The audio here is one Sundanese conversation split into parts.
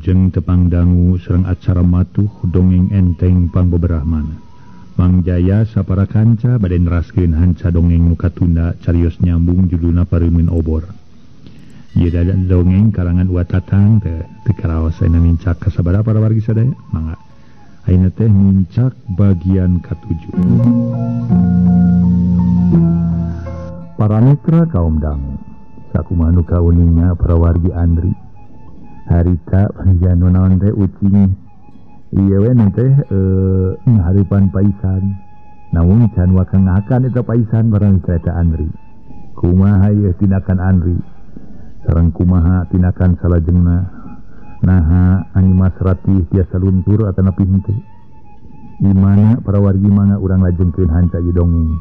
Wilujeng tepang dangu sareng acara matuh dongeng enteng pangbeberahmana. Mang Jaya sapara kanca bade neraskeun hanca dongeng nu katunda carios nyambung judulna Pareumeun Obor. Ieu dongeng karangan Wa Tatang teh teu karaos ayeuna nincak ka sabaraha para wargi sadaya. Mangga. Ayeuna teh nincak bagian katujuh. Para mitra kaum dangu, sakumaha nu kauningna para wargi Andri. Harita panjanu naon teh ucing ieu we teh ngahareupan paisan. Namun can waka ngahakan eta paisan barang eta Andri. Kumaha ieu tindakan Andri? Sareng kumaha tindakan salajengna? Naha Nyimas Ratih tiasa luntur atanapi henteu? Imana para wargi mangga urang lajengkeun hanca ieu dongeng.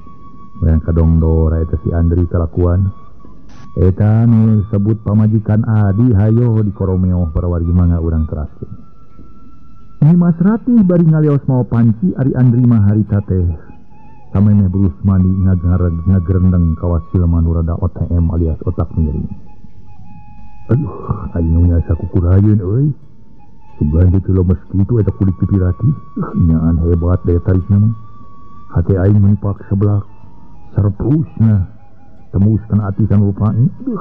Urang kadongdora eta si Andri kalakuan. Eta nu sebut pamajikan Adi hayo di koromeoh para wargi mangga urang teraskeun. Nyimas Ratih bari ngalios mawa panci ari Andri mah harita teh samemeh berus mandi ngagerendeng kawas jelema nu rada OTM alias otak miring. Aduh, aing nu nya sakukurayeun euy. Sugan teh lemes kitu eta kulit pipi Ratih. Nyaan hebat daya tarikna mah. Hate aing menipak seblak serpusna. Tembus kana ati kang rupain. Duh.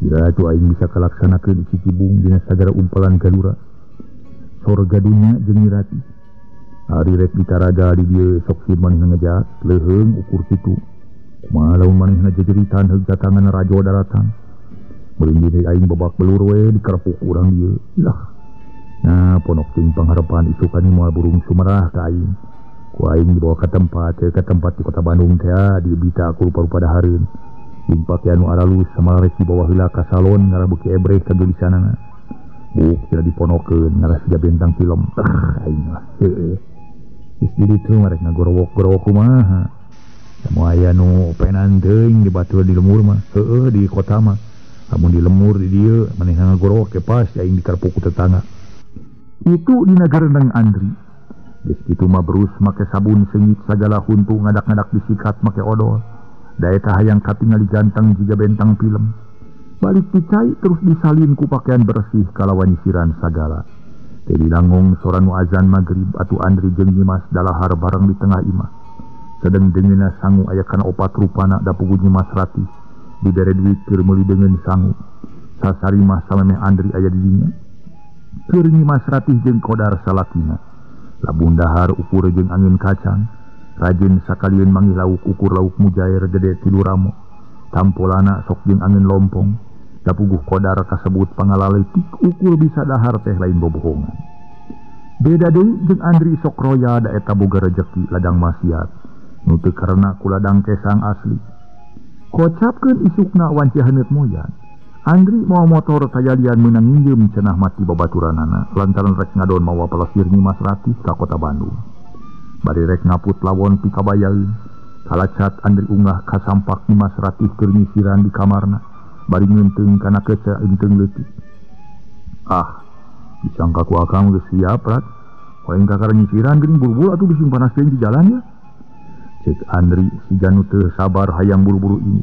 Kira atuh aing bisa kalaksanakeun Cikibung dina sagara umpalan galura. Sorga dunya jeung Nyi Ratih. Ari rek ditaraga di dieu sok sieun manehna ngejat, leuheung ukur kitu. Kumaha lamun manehna jejeritan heug datangan rajo daratan. Meureun diri aing babak belur we dikerepuk urang dieu. Lah. Nah, ponok ting pangharepan isukan moal burung sumerah ka aing. Ku aing dibawa ka tempat di kota Bandung teh dibita ku rupa-rupa dahareun. Jeung pakaian nu aralus samarek dibawa heula ka salon ngarah beuki ebreh kageulisanana. Buk cenah diponokeun ngarah siga bintang film. Ah, aing mah heueuh. Geus di ditu marek ngagorowok-gorowok kumaha. Samoal aya nu penan teuing di batur di lemur mah. Heueuh di kota mah. Lamun di lemur di dieu manehna ngagorowok ke pas aing dikerepuk ku tetangga. Itu dina garendeng Andri. Geus kitu mah berus make sabun seungit sagala huntu ngadak-ngadak disikat make odol. Da eta hayang katingali ganteng jiga bentang film. Balik dicai terus disalin ku pakaian bersih kalawan nyisiran sagala. Teu dilangung sora nu azan magrib atuh Andri jeung Nyimas dalahar bareng di tengah imah. Sedeng dengeuna sangu aya kana opat rupana da puguh Nyimas Ratih. Dibere duit keur meuli deungeun sangu. Sasari mah samemeh Andri aya di dinya. Keur Nyimas Ratih jeung Kodar salakina. Labun dahar ukur jeung angin kacang, rajin sakalieun manggih lauk ukur lauk mujair gede tilu ramo. Tampolana sok jeung angin lompong. Da puguh Kodar kasebut pangalaletik ukur bisa dahar teh lain bobohongan. Beda deui jeung Andri sok roya da eta boga rejeki ladang maksiat. Nu teu karena ku ladang kesang asli. Kocapkeun isukna wanci haneut moyan. Andri mawa motor tajalian meunang nginjem cenah mati babaturanana lantaran rek ngadon mawa pelesir Nyimas Ratih ka kota Bandung. Bari rek ngaput lawon pikabayaeun. Kalacat Andri unggah kasampak Nyimas Ratih keur nyisiran di kamarna. Bari ngeunteung kana keca eunteung leutik. Ah, disangka ku akang geus siap rat. Hoeng kakara nyisiran geuning buru-buru atuh bisi panas teuing di jalan ya. Cek Andri siga nu teu sabar hayang buru-buru ini.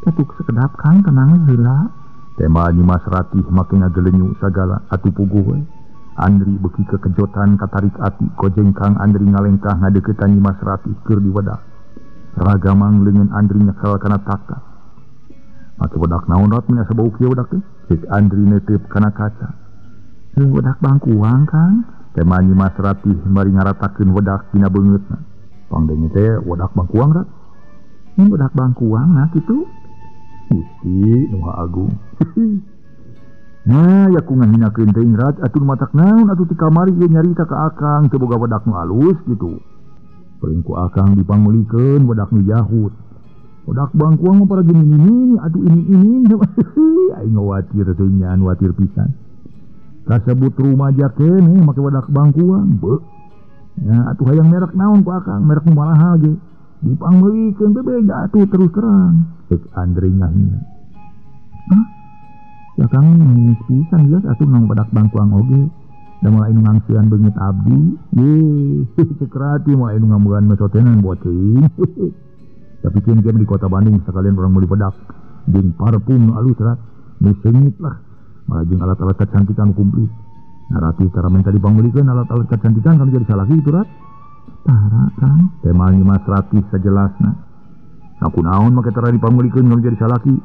Katuk sekedap Kang tenang heula. Tema Nyimas Ratih make ngagelenyu sagala atuh puguh we. Andri beuki kekejotan katarik ati kojengkang Andri ngalengkah ngadeukeutan Nyimas Ratih keur diwedak. Ragamang leungeun Andri nyekel kana taka. Make wedak naon rat mun asa bau kieu wedak teh? Cek Andri neuteup kana kaca. Heuh wedak bangkuang Kang. Tema Nyimas Ratih bari ngaratakeun wedak dina beungeutna. Pangdenge teh wedak bangkuang rat. Ini wedak bangkuang nah kitu. Gusti nu Agung. Nah, ya ku ngahinakeun teuing rat atuh matak naon atuh ti kamari ieu nyarita ka akang teu boga wedak nu alus kitu. Paling ku akang dipangmeulikeun wedak nu jahut. Wedak bangkuang mah para gini ini atuh ini. Aing watir teh nyaan watir pisan. Kasebut rumaja keneh make wedak bangkuang. Beuh. Ya atuh hayang merek naon ku akang, merek nu mahal ge. Dipangmeulikeun bebega atuh terus terang. Cek Andri ngahina. Hah? Ya Kang geus pisan geus atuh nang wedak bangkuang oge. Da moal anu ngangsian beungeut abdi. Ye, cek Ratih moal anu ngambuan mesotenan buat teuing. Tapi keun di kota Bandung sakalian urang meuli wedak jeung parfum nu alus rat. Nu seungit lah. Malah jeung alat-alat kecantikan komplit. Nah Ratih tara minta dipanggulikeun alat-alat kecantikan kalau jadi salaki itu Rat. Tara Kang, tema Nyimas Ratih sajelasna. Nah kunaon make tara dipanggulikeun kalau jadi salaki?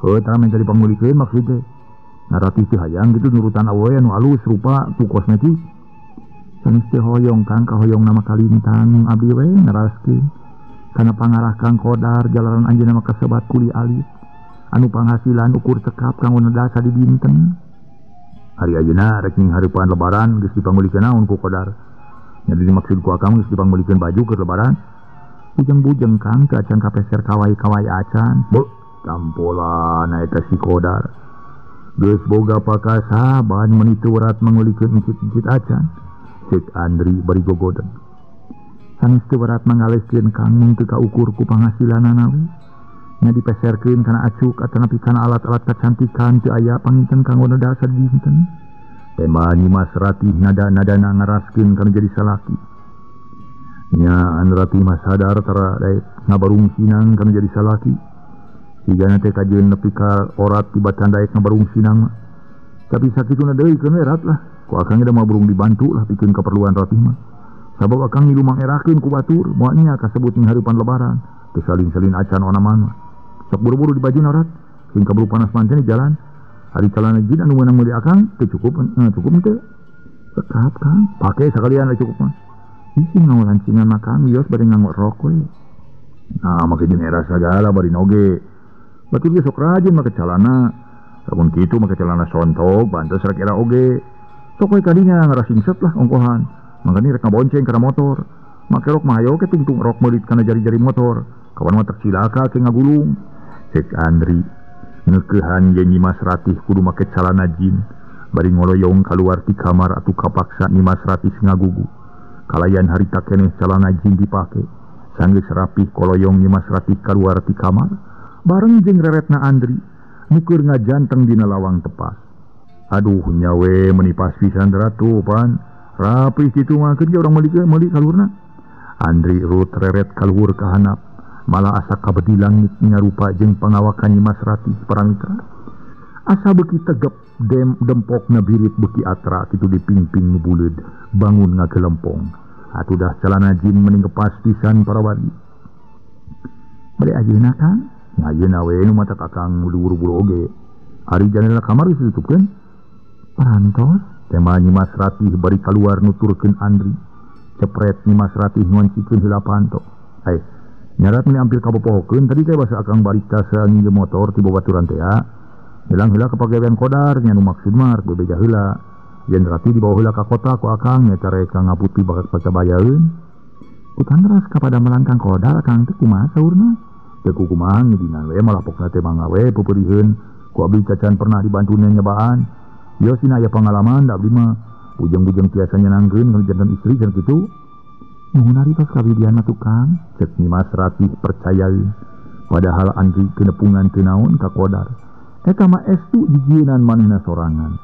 Heuh tara minta dipanggulikeun maksud teh. Nah Ratih teh hayang gitu nurutan awewe anu alus rupa tu kosmetik. Sanes teh hoyong Kang, kahoyong nama kalintang abdi we ngaraskeun. Kana pangarah Kang Kodar jalaran anjeunna mah kasebat kuli alit. Anu panghasilan ukur cekap kanggo neda sadidinten. Hari ayeuna rek ning hareupan lebaran geus dipanggulikeun naon ku Kodar. Nya dimaksud ku akang geus dipanggulikeun baju keur lebaran. Bujeng-bujeng Kang teu acan kapeser kawai-kawai acan. Beuh, tampolan eta si Kodar. Geus boga pakasaban meuni teu werat mangulikeun encit-encit acan. Ceuk Andri bari gogodeng. Sanes teu werat mangaleskeun Kang mung teu kaukur ku panghasilanana we. Nya dipeserkeun kana acuk atanapi kana alat-alat kecantikan teu aya panginten kanggo neda sadinten. Tema Nyimas Ratih nada-nadana ngaraskeun kana jadi salaki. Nya Ratih mah sadar tara daek ngabarung sinang kana jadi salaki. Sigana teh kajeun nepi ka orat tibatan daek ngabarung sinang mah. Tapi sakituna deui keun we rat lah. Ku akang ge da moal burung dibantu lah pikeun kaperluan Ratih mah. Sabab akang milu mangerakeun ku batur, moal nya kasebut ning hareupan lebaran. Teu saling-salin acan onaman mah. Sok buru-buru di baju rat, sing kaburu panas mancan di jalan. Hari celana jin anu meunang meuli akang teu cukup, cukup teu. Cekap Kang, pake sakalian lah cukup mah. Isi nganggo lancingan mah Kang, wios bari nganggo rok we. Nah, make jeung era sagala bari oge. Batur ge sok rajin make celana. Lamun kitu make celana sontok, bantos rek era oge. Sok we kadinya ngarasingset lah ongkohan. Mangkani rek ngabonceng kana motor. Make rok mah hayo ke tungtung rok meulit kana jari-jari motor. Kawan mah tercilaka ke ngagulung. Cek Andri ngekeuhan ye Nyimas Ratih kudu make calana jin bari ngoloyong kaluar ti kamar atuh kapaksa Nyimas Ratih ngagugu. Kalayan harita keneh calana jin dipake. Sanggeus rapih koloyong Nyimas Ratih kaluar ti kamar bareng jeung reretna Andri nu keur ngajanteng dina lawang tepas. Aduh nyawe meuni pas pisan ratu pan. Rapih kitu mah keur urang meuli kaluhurna. Andri rut reret kaluhur ka handap. Malah asa kabedi langit nyarupa jeung pangawakan Nyimas Ratih paramitra. Asa beuki tegep dempokna birit beuki atra kitu dipingping nu buleud bangun ngagelempong. Atuh dah celana jin mending kepas pisan para wali. Bade ayeuna Kang? Nya ayeuna we nu matak akang buru-buru oge. Ari janela kamar geus ditutupkeun. Parantos tema Nyimas Ratih bari kaluar nuturkeun Andri. Cepret Nyimas Ratih ngoncikeun heula panto. Hai. Nyarat meni ampir kabopohokeun tadi teh basa akang balik ka nginjem motor ti babaturan teh ya. Hilang heula kapagawean Kodar nya nu maksud mah rek bebeja heula. Yen Ratih dibawa heula ka kota ku akang nya care ka ngaputi bakat pacabayaeun. Utan ras kapada melangkang Kodar akang teh kumaha saurna? Teu kumaha ngidinan we malah pokna teh mangawe peupeuriheun ku abdi cacan pernah dibantu nyebaan. Ieu sina aya pengalaman da abdi mah bujeng-bujeng tiasa nyenangkeun ngajanten istri cenah kitu. Nuhun ari tos kawidian mah tukang, cek Nyimas Ratih percaya. Padahal Andri kenepungan teu naon ka Kodar. Eta mah estu dijienan manehna sorangan.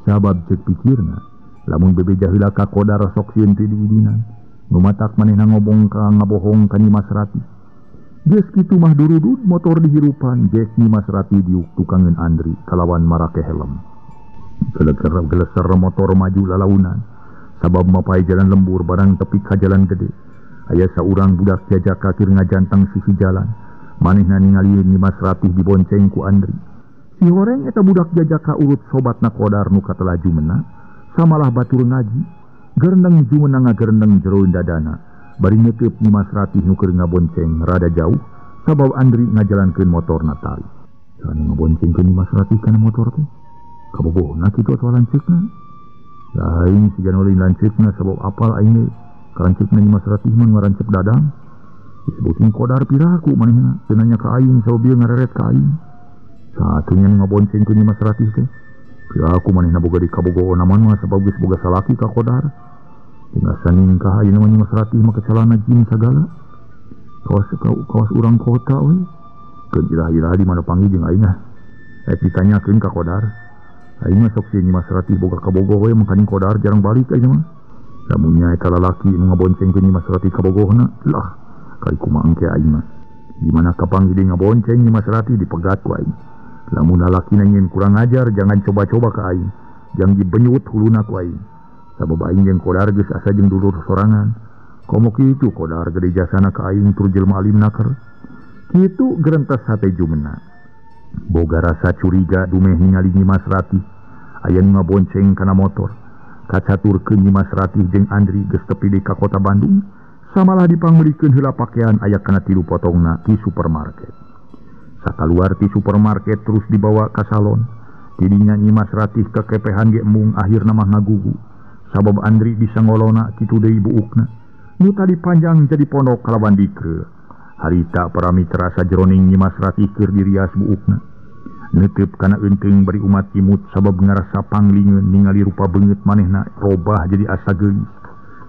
Sabab cek pikirna, lamun bebeja heula ka Kodar sok sieun teu diidinan. Nu matak manehna ngobong ka ngabohong ka Nyimas Ratih. Geus kitu mah durudud motor dihirupan, jek Nyimas Ratih diuk tukangeun Andri kalawan marake helm. Geleser motor maju lalaunan. Sabab mapai jalan lembur barang tepi ka jalan gede. Aya saurang budak jajaka keur ngajantang sisi jalan. Manehna ningali Nyimas Ratih dibonceng ku Andri. Si horeng eta budak jajaka urut sobatna Kodar nu katelaju mena, samalah batur ngaji. Gerendeng jumenang ngagerendeng jero dadana. Bari nyekeup Nyimas Ratih nu keur ngabonceng rada jauh, sabab Andri ngajalankeun motorna tali. Saha nu ngaboncengkeun Nyimas Ratih kana motor teh? Kabogohna kitu atuh lanceukna. Lain si Janolin lanceukna sabab apal aing ge kalanceukna Nyimas Ratih mah ngarancep Dadang. Disebutin Kodar piraku manehna teu nanya ka aing sabab ieu ngareret ka aing. Satunya nu ngaboncengkeun Nyimas Ratih teh. Piraku manehna boga di kabogohna mah sabab geus boga salaki ka Kodar. Tinggal saningkah ayeuna mah Nyimas Ratih make calana jin sagala. Kawas urang kota we. Keun irah-irah di mana panggih jeung aing ah. Rek ditanyakeun ka Kodar. Aing mah sok sieun Nyimas Ratih boga kabogoh we mangkaning Kodar jarang balik aing mah. Lamun nya eta lalaki nu ngaboncengkeun Nyimas Ratih kabogohna, lah kali kumaha engke aing mah. Di mana kapanggih deui ngabonceng Nyimas Ratih dipegat ku aing. Lamun lalakina nyeun kurang ajar jangan coba-coba ka aing. Jang dibenyut huluna ku aing. Sabab aing jeung Kodar geus asa jeung dulur sorangan. Komo kitu Kodar gede jasana ka aing tur jelema alim naker. Kitu gerentes hate Jumena. Boga rasa curiga dumeh ningali Nyimas Ratih. Aya nu ngabonceng kana motor. Kacaturkeun Nyimas Ratih jeung Andri geus tepi di ka kota Bandung. Samalah dipangmeulikeun heula pakaian aya kana 3 potongna ti supermarket. Sakaluar ti supermarket terus dibawa ka salon. Tidinya Nyimas Ratih kekepehan ge embung akhirna mah ngagugu. Sabab Andri bisa ngolona kitu deui buukna. Nu tadi panjang jadi pondok kalawan dikre. Harita para mitra sajroning Nyimas Ratih keur dirias buukna. Neuteup kana eunteung bari umat imut sabab ngarasa panglingeun ningali rupa beungeut manehna robah jadi asa geulis.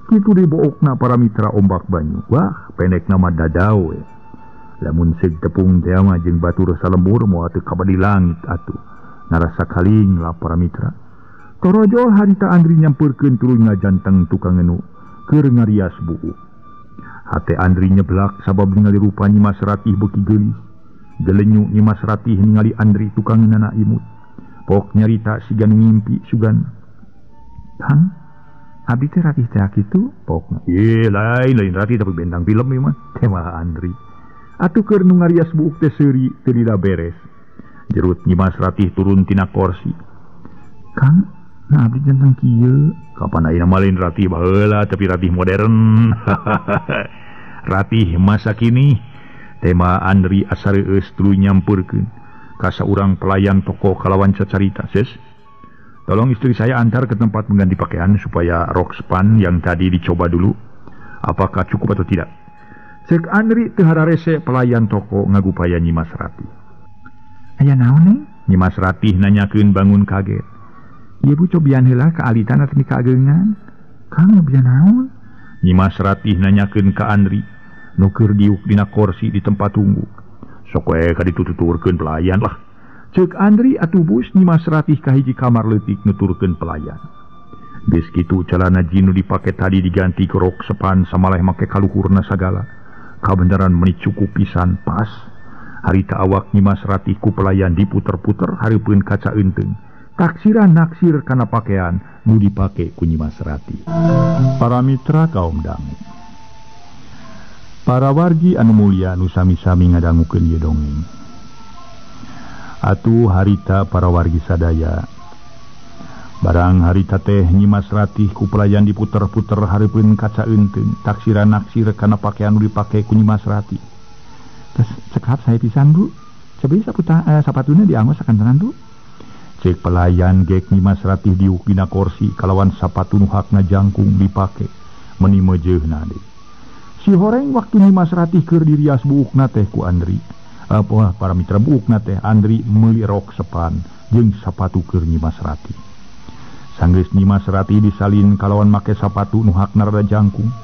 Kitu deui buukna para mitra ombak banyu. Wah, pendekna mah dadao we. Lamun seug tepung teh mah jeung batur salembur moal teu kabadi langit atuh. Ngarasa kaling lah para mitra. Torojol harita Andri nyampeurkeun tuluy ngajanteng tukang ngenu keur ngarias buuk. Hate Andri nyeblak sabab ningali rupa Nyimas Ratih beuki geulis. Gelenyu Nyimas Ratih ningali Andri tukang ngeunana imut. Pok nyarita siga nu ngimpi sugan. Kang, abdi teh Ratih teh kitu? Pokna. Ye, lain Ratih tapi bentang film ieu mah. Tema Andri. Atuh keur nu ngarias buuk teh seuri teu lila beres. Jerut Nyimas Ratih turun tina korsi. Kang, nah abdi jantan kieu. Kapan ayeuna mah lain Ratih baheula tapi Ratih modern. Ratih masa kini. Tema Andri asa reueus tuluy nyampeurkeun ka saurang pelayan toko kalawan cacarita. Ses, tolong istri saya antar ke tempat mengganti pakaian supaya rok span yang tadi dicoba dulu apakah cukup atau tidak. Cek Andri teu hararese pelayan toko ngagupaya Nyimas Ratih. Aya naon neng? Nyimas Ratih nanyakeun bangun kaget. Ieu bu cobian heula kaalitan atawa kaageungan? Kang cobian naon? Nyimas Ratih nanyakeun ka Andri nu keur diuk dina korsi di tempat tunggu. Sok we ka dituturkeun pelayan lah. Ceuk Andri atuh bus Nyimas Ratih ka hiji kamar leutik nuturkeun pelayan. Geus kitu calana jin nu dipake tadi diganti ku rok sepan samaleh make kaluhurna sagala. Kabeneran meni cukup pisan pas. Harita awak Nyimas Ratih ku pelayan diputer-puter hareupeun kaca eunteung. Taksiran naksir kana pakaian nu dipake ku Nyimas Ratih. Para mitra kaum dangu. Para wargi anu mulia nu sami-sami ngadangukeun ieu dongeng. Atuh harita para wargi sadaya. Barang harita teh Nyimas Ratih ku pelayan diputer-puter hareupeun kaca eunteung. Taksiran naksir kana pakaian nu dipake ku Nyimas Ratih. Terus cekap saya pisan bu. Coba sapatuna dianggo sakantenan bu. Cek pelayan gek Nyimas Ratih diuk dina korsi kalawan sapatu nu hakna jangkung dipake meni meujeuhna deui. Si horeng waktu Nyimas Ratih keur dirias buukna teh ku Andri. Apa para mitra buukna teh Andri meuli rok sepan jeung sapatu keur Nyimas Ratih. Sanggeus Nyimas Ratih disalin kalawan make sapatu nu hakna rada jangkung.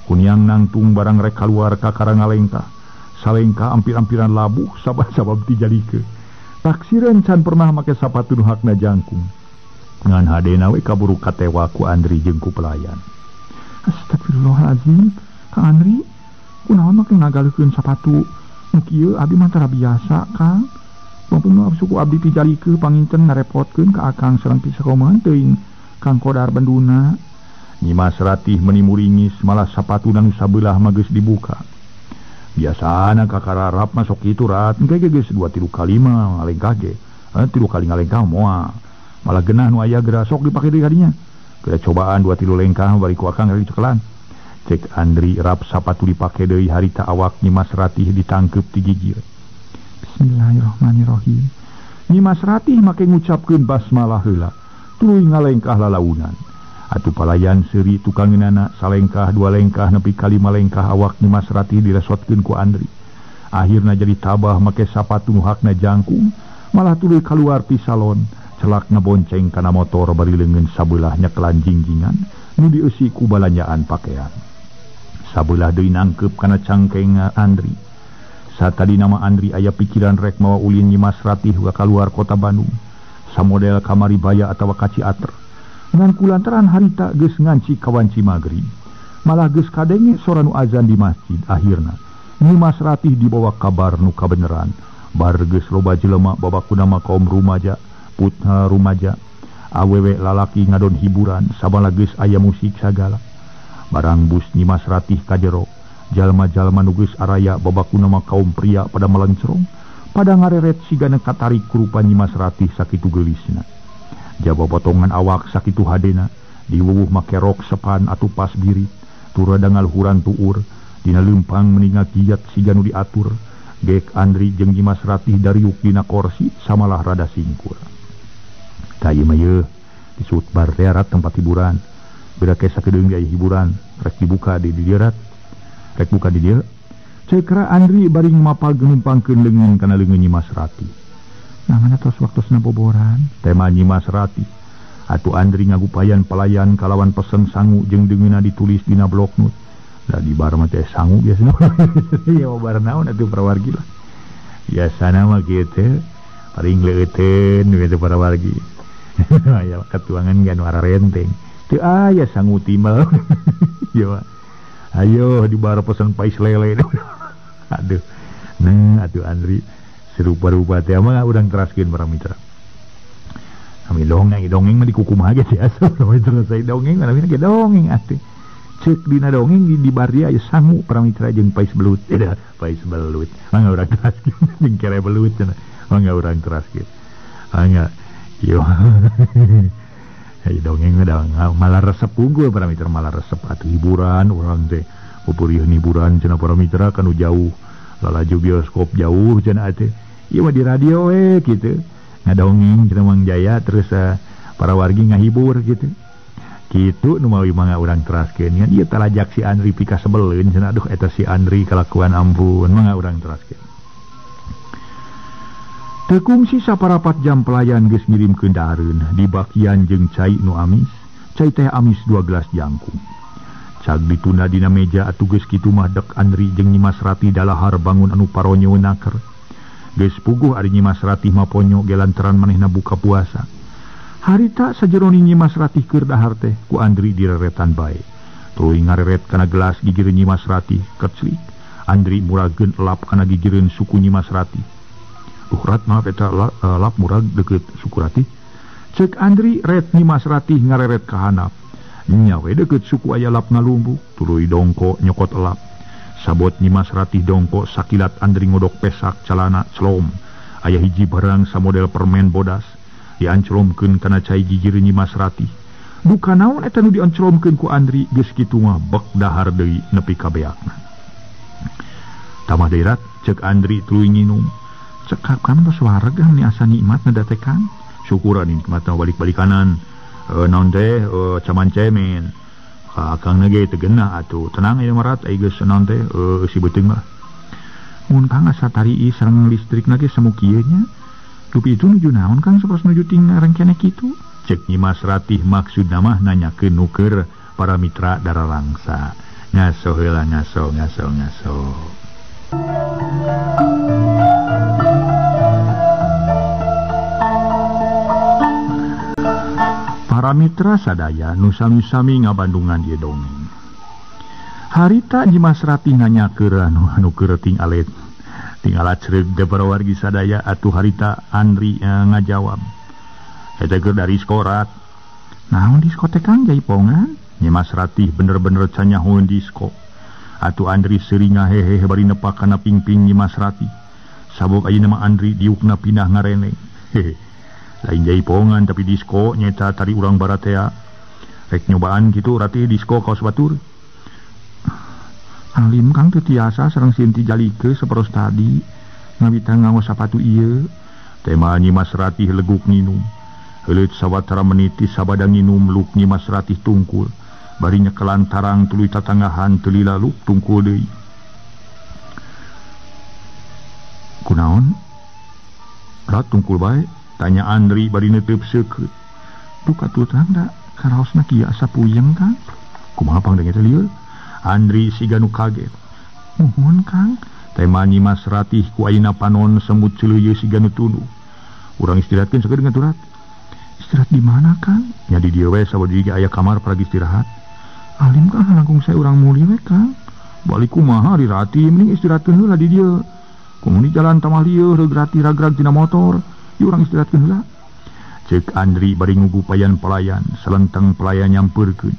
Kuniang nangtung barang rek kaluar ka karangalengkah. Salengkah ampir-ampiran labuh sabab-sabab tijalikeun. Taksiran can pernah make sapatu nu hakna jangkung. Ngan hadena we kaburu katewa ku Andri jeung ku pelayan. Astagfirullahalazim, Kang Andri, kunaon make ngagaleukeun sapatu nu kieu abdi mah tara biasa, Kang. Mumpung suku abdi tijalikeun panginten ngarepotkeun ka Akang sareng pisakomahan teuing Kang Kodar Benduna. Nyimas Ratih meni muringis malah sapatuna nu sabelah mah geus dibuka. Biasana kakararap masuk kitu rat engke geus 2-3 kali mah ngalengkah ge. 3 kali ngalengkah moal. Malah genah nu aya geura sok dipake deui kadinya. Geura cobaan 2-3 lengkah bari ku Akang ari cekelan. Cek Andri rap sapatu dipake deui harita awak Nyimas Ratih ditangkeup ti gigir. Bismillahirrahmanirrahim. Nyimas Ratih make ngucapkeun basmalah heula. Tuluy ngalengkah lalaunan. Atuh palayan seuri tukang ngeunana salengkah 2 lengkah nepi ka 5 lengkah awak Nyimas Ratih diresotkeun ku Andri. Akhirna jadi tabah make sapatu nu hakna jangkung, malah tuluy kaluar ti salon, celak ngabonceng kana motor bari leungeun sabelah nyekelan jingjingan nu dieusi ku balanjaan pakaian. Sabelah deui nangkeup kana cangkeng Andri. Satadi nama Andri aya pikiran rek mawa ulin Nyimas Ratih ka kaluar kota Bandung. Samodel kamari baya atawa ka Ciater. Ngan kulantaran harita geus nganci kawanci magrib. Malah geus kadenge sora nu azan di masjid akhirna. Nyimas Ratih dibawa kabar nu kabeneran Bar geus loba jelema babakuna mah kaum rumaja, putra rumaja, awewe lalaki ngadon hiburan, sabala geus aya musik sagala. Barang bus Nyimas Ratih ka jero, jalma-jalma nu geus araya babakuna mah kaum pria pada melencerong, pada ngareret sigana katarik kurupa Nyimas Ratih sakitu geulisna. Jaba potongan awak sakitu hadena, diwuwuh make rok sepan atuh pas birit, turada ngaluhuran tuur, dina leumpang meninga giat siga nu diatur. Gek Andri jeung Nyimas Ratih dariuk dina korsi samalah rada singkur. Ka ieu mah yeuh disebut bar teh tempat hiburan. Beda ke sakedeung ge aya hiburan, rek dibuka di dieu rat. Rek buka di dieu. Cekra Andri bari mapag numpangkeun leungeun kana leungeun Nyimas Ratih. Nah mana tos waktosna boboran? Tema Nyimas Ratih. Atuh Andri ngagupayan pelayan kalawan pesen sangu jeung deungeunna ditulis dina blok note. Da di bar mah teh sangu biasana. Ya bar naon atuh parawargi lah. Biasana mah kieu paling leuteun kitu parawargi. Aya katuangan ge anu ararenteng. Teu aya sangu timbal. Ya ayo di bar pesen pais lele. Aduh. Nah atuh Andri serupa-rupa teh mah urang teraskeun para mitra. Kami dongeng, dongeng mah dikukumaha ge biasa para mitra. Saya dongeng mana ge dongeng atuh. Cek dina dongeng di bar dia aya sangu para mitra jeung pais belut. Pais belut. Mangga urang teraskeun jeung kere belut cenah. Mangga urang teraskeun. Mangga ieu. Hey, dongeng mah malah resep unggul para mitra, malah resep atuh hiburan urang teh. Pupurieuh hiburan cenah para mitra kanu jauh. Lalajo bioskop jauh cenah teh. Ieu mah di radio we kitu. Ngadongeng cenah Mang Jaya terus para wargi ngahibur kitu. Kitu nu mawi mangga urang teraskeun nya ieu talajak si Andri pika sebeleun cenah aduh eta si Andri kalakuan ampun mangga urang teraskeun. Teu kungsi saparapat jam pelayan geus ngirimkeun dahareun dibakian jeung cai nu amis, cai teh amis 2 gelas jangkung. Cag ditunda dina meja atuh geus kitu mah dek Andri jeung Nyimas Ratih dalahar bangun anu paronyo naker. Geus puguh ari Nyimas Ratih mah ponyo ge lantaran manehna buka puasa. Harita sajeroni Nyimas Ratih keur dahar teh ku Andri direretan bae. Tuluy ngareret kana gelas gigireun Nyimas Ratih keclik. Andri murageun elap kana gigireun suku Nyimas Ratih. Duh rat maaf eta lap murag deukeut suku Ratih. Cek Andri ret Nyimas Ratih ngareret ka handap. Nya we deukeut suku aya lap ngalumbuk, tuluy dongko nyokot elap. Sabot Nyimas Ratih dongko sakilat Andri ngodok pesak calana celom. Aya hiji barang samodel permen bodas. Diancelomkeun kana cai gigir Nyimas Ratih. Duka naon eta nu diancelomkeun ku Andri geus kitu mah bek dahar deui nepi ka beakna. Tamah deui rat cek Andri tuluy nginum. Cekap kan tos wareg ni asa nikmat na teh Kang. Syukuran nikmatna balik-balik kanan. Naon teh caman cemen. Akang ge teu geunah atuh. Tenang ieu mah rat ai geus naon teh eusi beuteung mah. Mun Kang asa tarii sareng listrikna ge semu kieu nya. Dupi itu nuju naon Kang sapertos nuju ting rengkene kitu. Cek Nyimas Ratih maksudna mah nanyakeun nu keur para mitra dararangsa. Ngaso heula ngaso ngaso ngaso. Para mitra sadaya nu sami-sami ngabandungan ieu dongeng. Harita Nyimas Ratih nanyakeun anu keur ting alet. Tinggal acereug teh para wargi sadaya atuh harita Andri ngajawab. Eta keur dari skorat. Naon diskotek Kang jaipongan? Nyimas Ratih bener-bener canyahoeun disko. Atuh Andri seuri ngahehe bari nepak kana pingping Nyimas Ratih. Sabok ayeuna mah Andri diukna pindah ngareneng. Hehe. Lain jaipongan tapi disko nyeta tari urang barat tea. Rek nyobaan kitu Ratih disko kaos batur. Alim Kang teu tiasa sareng sieun ti jalikeun saperos tadi ngawitan nganggo sapatu ieu. Tema Nyimas Ratih leguk nginum. Heuleut sawatara meniti sabada nginum luk Nyimas Ratih tungkul. Bari nyekelan tarang tuluy tatanggahan teu lila luk tungkul deui. Kunaon? Rat tungkul bae? Tanya Andri bari neuteup seukeut. Duh katuh terang da karaosna kieu asa puyeng Kang. Kumaha pangdenge teh lieur? Andri siga nu kaget. Muhun Kang. Tema Nyimas Ratih ku ayeuna panon semut ceuleuyeut siga nu tunduh. Urang istirahatkeun sakedeung atuh Rat. Istirahat di mana Kang? Nya di dieu we sabada ge aya kamar paragi istirahat. Alim Kang langkung saya urang muli we Kang. Balik kumaha ari Ratih mending istirahatkeun heula di dieu. Komo di jalan tamah lieuh reug Ratih ragrag tina motor. Ieu urang istirahatkeun heula. Cek Andri bari ngugupayan pelayan, selenteng pelayan nyampeurkeun.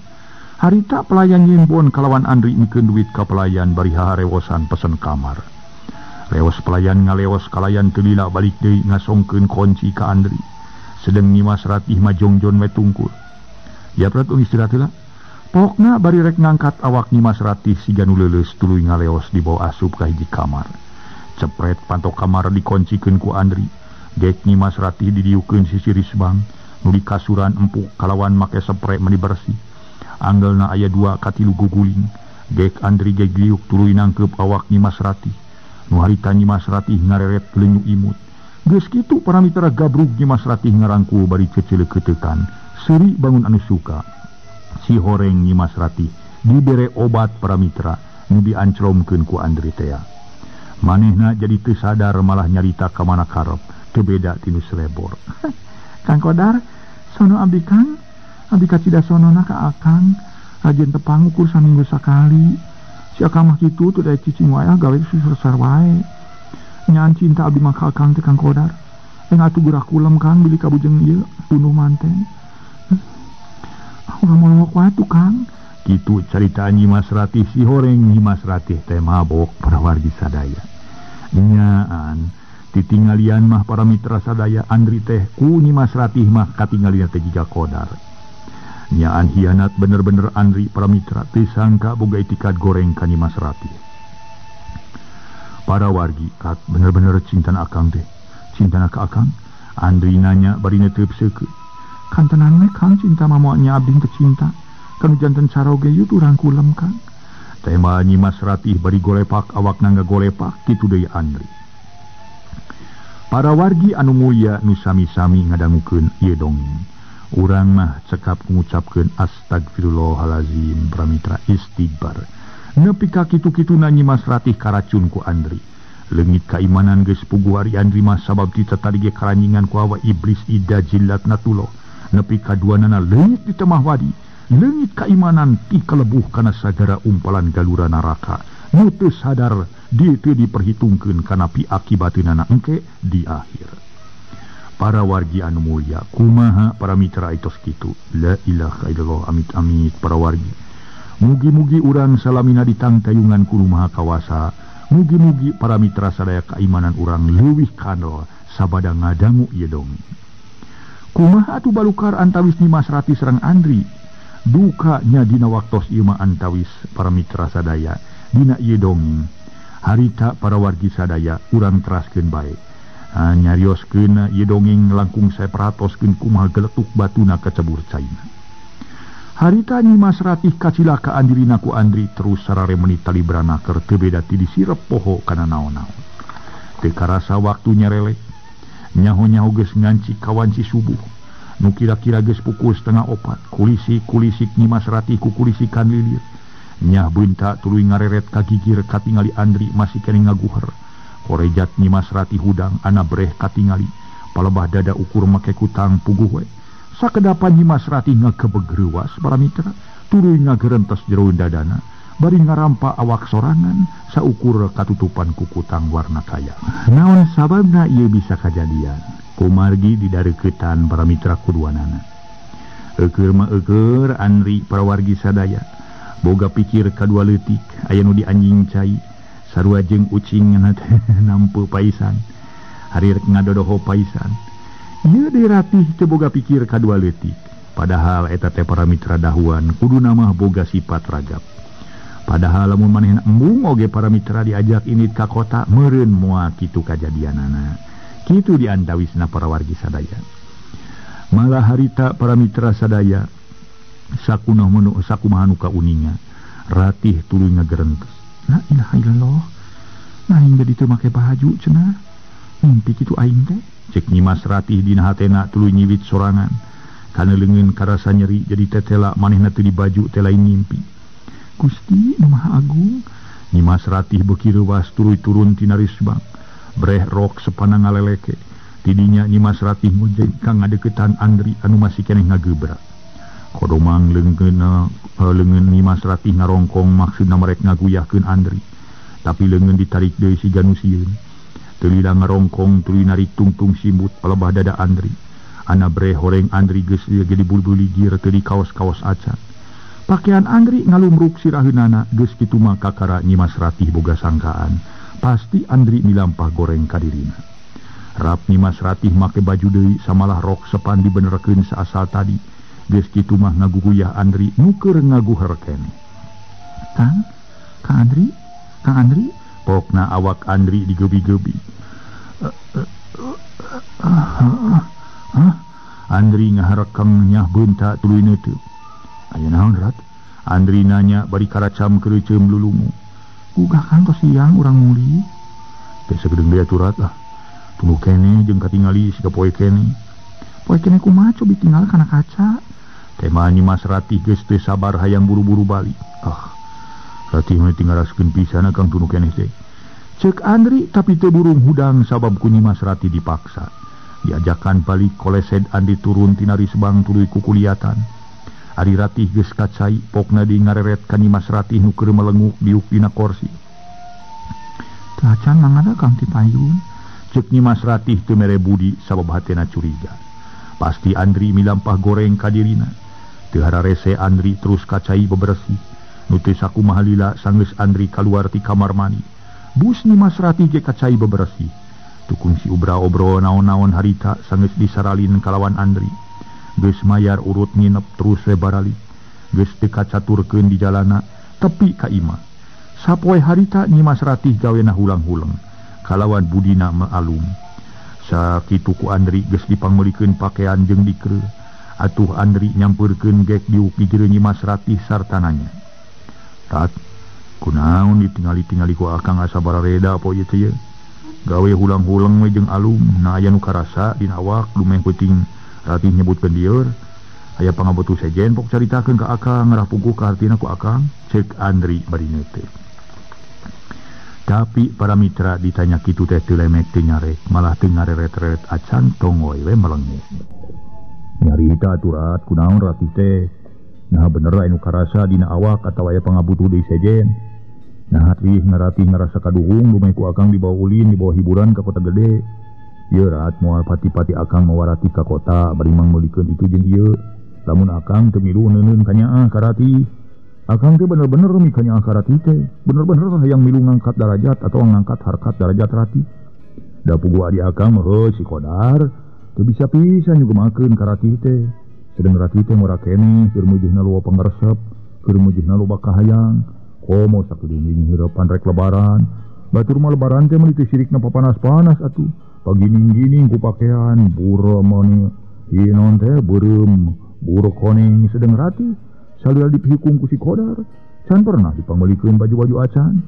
Harita pelayan nyimpun kalawan Andri mikeun duit ka pelayan bari haharewosan pesen kamar. Leos pelayan ngaleos kalayan teu lila balik deui ngasongkeun kunci ka Andri. Sedeng Nyimas Ratih mah jongjon we tungkul. Ya prat istirahat heula. Pokna bari rek ngangkat awak Nyimas Ratih siga nu leuleus tuluy ngaleos dibawa asup ka hiji kamar. Cepret pantok kamar dikoncikeun ku Andri. Gek Nyimas Ratih didiukeun sisi risbang nu dikasuran empuk kalawan make sepre meni bersih. Anggelna aya 2 ka 3 guguling. Gek Andri gegliuk tuluy nangkeup awak Nyimas Ratih. Nu harita Nyimas Ratih ngareret lenyu imut. Geus kitu para mitra gabrug Nyimas Ratih ngarangkul bari ceceleukeutekan. Seuri bangun anu suka. Si horeng Nyimas Ratih dibere obat para mitra nu dianclomkeun ku Andri tea. Manehna jadi teu sadar malah nyarita ka mana karep, teu beda tinu selebor. Kang Kodar, sono abdi Kang, abdi kacida sonona ka Akang, rajin tepang ukur saminggu sakali. Si Akang mah kitu teu daya cicing wae gawe susah wae. Nyaan cinta abdi mah ka Akang teh Kang Kodar. Enggal atuh geura kulem Kang bilih kabujeng ieu bunuh manten. Urang molok wae tuh Kang. Kitu carita Nyimas Ratih si horeng Nyimas Ratih teh mabok para wargi sadaya. Nyaan titinggalian mah para mitra sadaya Andri teh ku Nyimas Ratih mah katingalina teh jiga Kodar. Nyaan hianat bener-bener Andri para mitra teu sangka boga itikad goreng ka Nyimas Ratih. Para wargi kat bener-bener cintana Akang teh. Cintana ka Akang? Andri nanya bari neuteub seukeut. Kantenan we Kang cinta mamoanya abdi teu cinta. Kanu janten caroge ieu urang kulem Kang. Tema Nyimas Ratih bari golepak awakna ngagolepak kitu deui Andri. Para wargi anu mulia nu sami-sami ngadangukeun ieu dongeng. Urang mah cekap ngucapkeun astagfirullahalazim pramitra istighfar. Nepi ka kitu-kituna Nyimas Ratih karacun ku Andri. Leungit kaimanan geus puguh ari Andri mah sabab ti tadi ge karanyingan ku hawa iblis ida jilat natulo. Nepi kaduanana leungit di temah wadi. Leungit kaimanan ti kalebuh kana sagara umpalan galura neraka. Nu teu sadar di teu diperhitungkeun kana piakibateunana engke di akhir. Para wargi anu mulia, kumaha para mitra itos kitu. La ilaha illallah, amit-amit para wargi. Mugi-mugi urang salamina ditangtayungan ku Maha Kawasa. Mugi-mugi para mitra sadaya kaimanan urang leuwih kandel sabada ngadangu ieu dongeng. Kumaha atuh balukar antawis Nyimas Ratih sareng Andri? Duka nya dina waktos ieu mah antawis para mitra sadaya dina ieu dongeng. Harita para wargi sadaya urang teraskeun bae. Nyarioskeun ieu dongeng langkung saya perhatoskeun kumaha geletuk batuna kacebur caina. Harita Nyimas Ratih kacilakaan dirina ku Andri terus sararemeni tali branaker teu beda ti disirep poho kana naon-naon. Teu karasa waktu nyarelek. Nyaho-nyaho geus nganci kawanci subuh. Nu kira-kira geus pukul 3:30. Kulisi-kulisik Nyimas Ratih kukulisikan lilir. Nyah beunta tuluy ngareret ka gigir katingali Andri masih keneh ngaguher. Korejat Nyimas Ratih hudang ana breh katingali. Palebah dada ukur make kutang puguh we. Sakedapan Nyimas Ratih ngakebeg reuwas para mitra, tuluy ngagerentes jero dadana, bari ngarampa awak sorangan saukur katutupan ku kutang warna kaya. Naon sababna ieu bisa kajadian? Kumargi didareuketan para mitra kuduanana. Eueur mah eueur Andri para wargi sadaya. Boga pikir kadua leutik aya nu dianjing cai, sarua jeung ucing nampu paisan. Hari rek ngadodoho paisan. Ieu deui Ratih teu boga pikir kadua leutik. Padahal eta teh para mitra dahuan kuduna mah boga sifat ragap. Padahal lamun manehna embung oge para mitra diajak init ka kota meureun moal kitu kajadianana. Kitu diantawisna para wargi sadaya. Malah harita para mitra sadaya sakunaha menu sakumaha nu kauninga Ratih tuluy ngagerentes. La ilaha illallah. Nah hingga ditu make baju cenah. Mimpi kitu aing teh. Cek Nyimas Ratih dina hatena tuluy nyiwit sorangan. Kana leungeun karasa nyeri jadi tetela manehna teu dibaju teh lain ngimpi. Gusti nu Maha Agung. Nyimas Ratih beuki reuwas tuluy turun tina risbang. Breh rok sepanang ngaleleke. Tidinya Nyimas Ratih ngojek ka ngadeukeutan Andri anu masih keneh ngagebrak. Kodomang leungeun Nyimas Ratih ngarongkong maksudna merek ngaguyahkeun Andri. Tapi leungeun ditarik deui siga nu sieun. Teu lila ngarongkong tuluy narik tungtung simbut palebah dada Andri. Ana bre horeng Andri geus jadi bulu-buligir teu di kaos-kaos acan. Pakaian Andri ngalumruk siraheunana geus kitu mah kakara Nyimas Ratih boga sangkaan. Pasti Andri milampah goreng ka dirina. Rap Nyimas Ratih make baju deui samalah rok sepan dibenerkeun saasal tadi. Geus kitu mah ngaguguyah Andri nu keur ngaguher keneh. Kang, Kang Andri, Kang Andri, pokna awak Andri digebi-gebi. Andri ngaharekeng nyah beunta tuluy neuteuk. Aya naon Rat? Andri nanya bari karacam keureuceum lulungu. Gugah kan tos siang urang muli. Teh sagedeung deui atuh Rat lah. Tunggu keneh jeung katingali siga poe keneh. Poe keneh kumaha cobi tinggal kana kaca. Teh mah Nyimas Ratih geus teu sabar hayang buru-buru balik. Ah. Ratih mah tingaraskeun pisan Kang tunu keneh teh. Ceuk Andri tapi teu burung hudang sabab ku Nyimas Ratih dipaksa. Diajakan balik kolesed Andri turun tina risbang tuluy kukuliatan. Ari Ratih geus kacai pokna di ngareret ka Nyimas Ratih nu keur melenguk diuk dina korsi. Teu acan mangga Kang ti payun. Ceuk Nyimas Ratih teu mere budi sabab hatena curiga. Pasti Andri milampah goreng ka dirina. Teu hararese Andri terus kacai bebersih. Nu teu sakumaha lila sanggeus Andri kaluar ti kamar mandi. Bus Nyimas Ratih ge kacai bebersih. Tukung si ubra-obro naon-naon harita sanggeus disaralin kalawan Andri. Geus mayar urut nginep terus we baralik. Geus teu kacaturkeun di jalana tepi ka imah. Sapoe harita Nyimas Ratih gawena hulang-huleng kalawan budina maalum. Sakitu ku Andri geus dipangmeulikeun pakean jeung dikreu. Atuh Andri nyampeurkeun gek diuk di jero Nyimas Ratih sarta nanya. Rat, kunaon ditingali-tingali ku akang asa barareda poe ieu teh ye? Gawe hulang-huleng we jeung alum, na aya nu karasa dina awak dumeh peuting. Ratih nyebutkeun dieur, aya pangabutuh sejen pok caritakeun ka akang ngarah puguh ka hartina ku akang, ceuk Andri bari neuteuk. Tapi para mitra ditanya kitu teh teu lemek teu nyarek, malah teu ngareret-reret acan tongoy we melenguk. Nyarita atuh Rat, kunaon Ratih teh? Nah bener anu karasa dina awak atawa aya pangabutuh deui sejen. Nah Ratih ngaratih ngarasa kaduhung dumeh ku akang dibawa ulin, dibawa hiburan ka kota gede. Ieu Rat moal pati-pati akang mawa Ratih ka kota bari mangmeulikeun itu jeung ieu. Lamun akang teu milu neuneun kanyaah ka Ratih. Akang teh bener-bener mikanyaah ka Ratih teh. Bener-bener hayang milu ngangkat darajat atau ngangkat harkat darajat Ratih. Da puguh adi akang mah heuh si Kodar teu bisa pisan nyugemakeun ka Ratih teh. Sedeng Ratih teh murah keneh keur mujihna loba pangaresep, keur mujihna loba kahayang. Komo sakedeung hirupan rek lebaran. Batur mah lebaran teh meuli teu sirikna papanas-panas atuh. Pagining-gining ku pakaian bureum mani ieu naon teh beureum buru koning sedeng Ratih salila dipihukung ku si Kodar can pernah dipangmeulikeun baju-baju acan.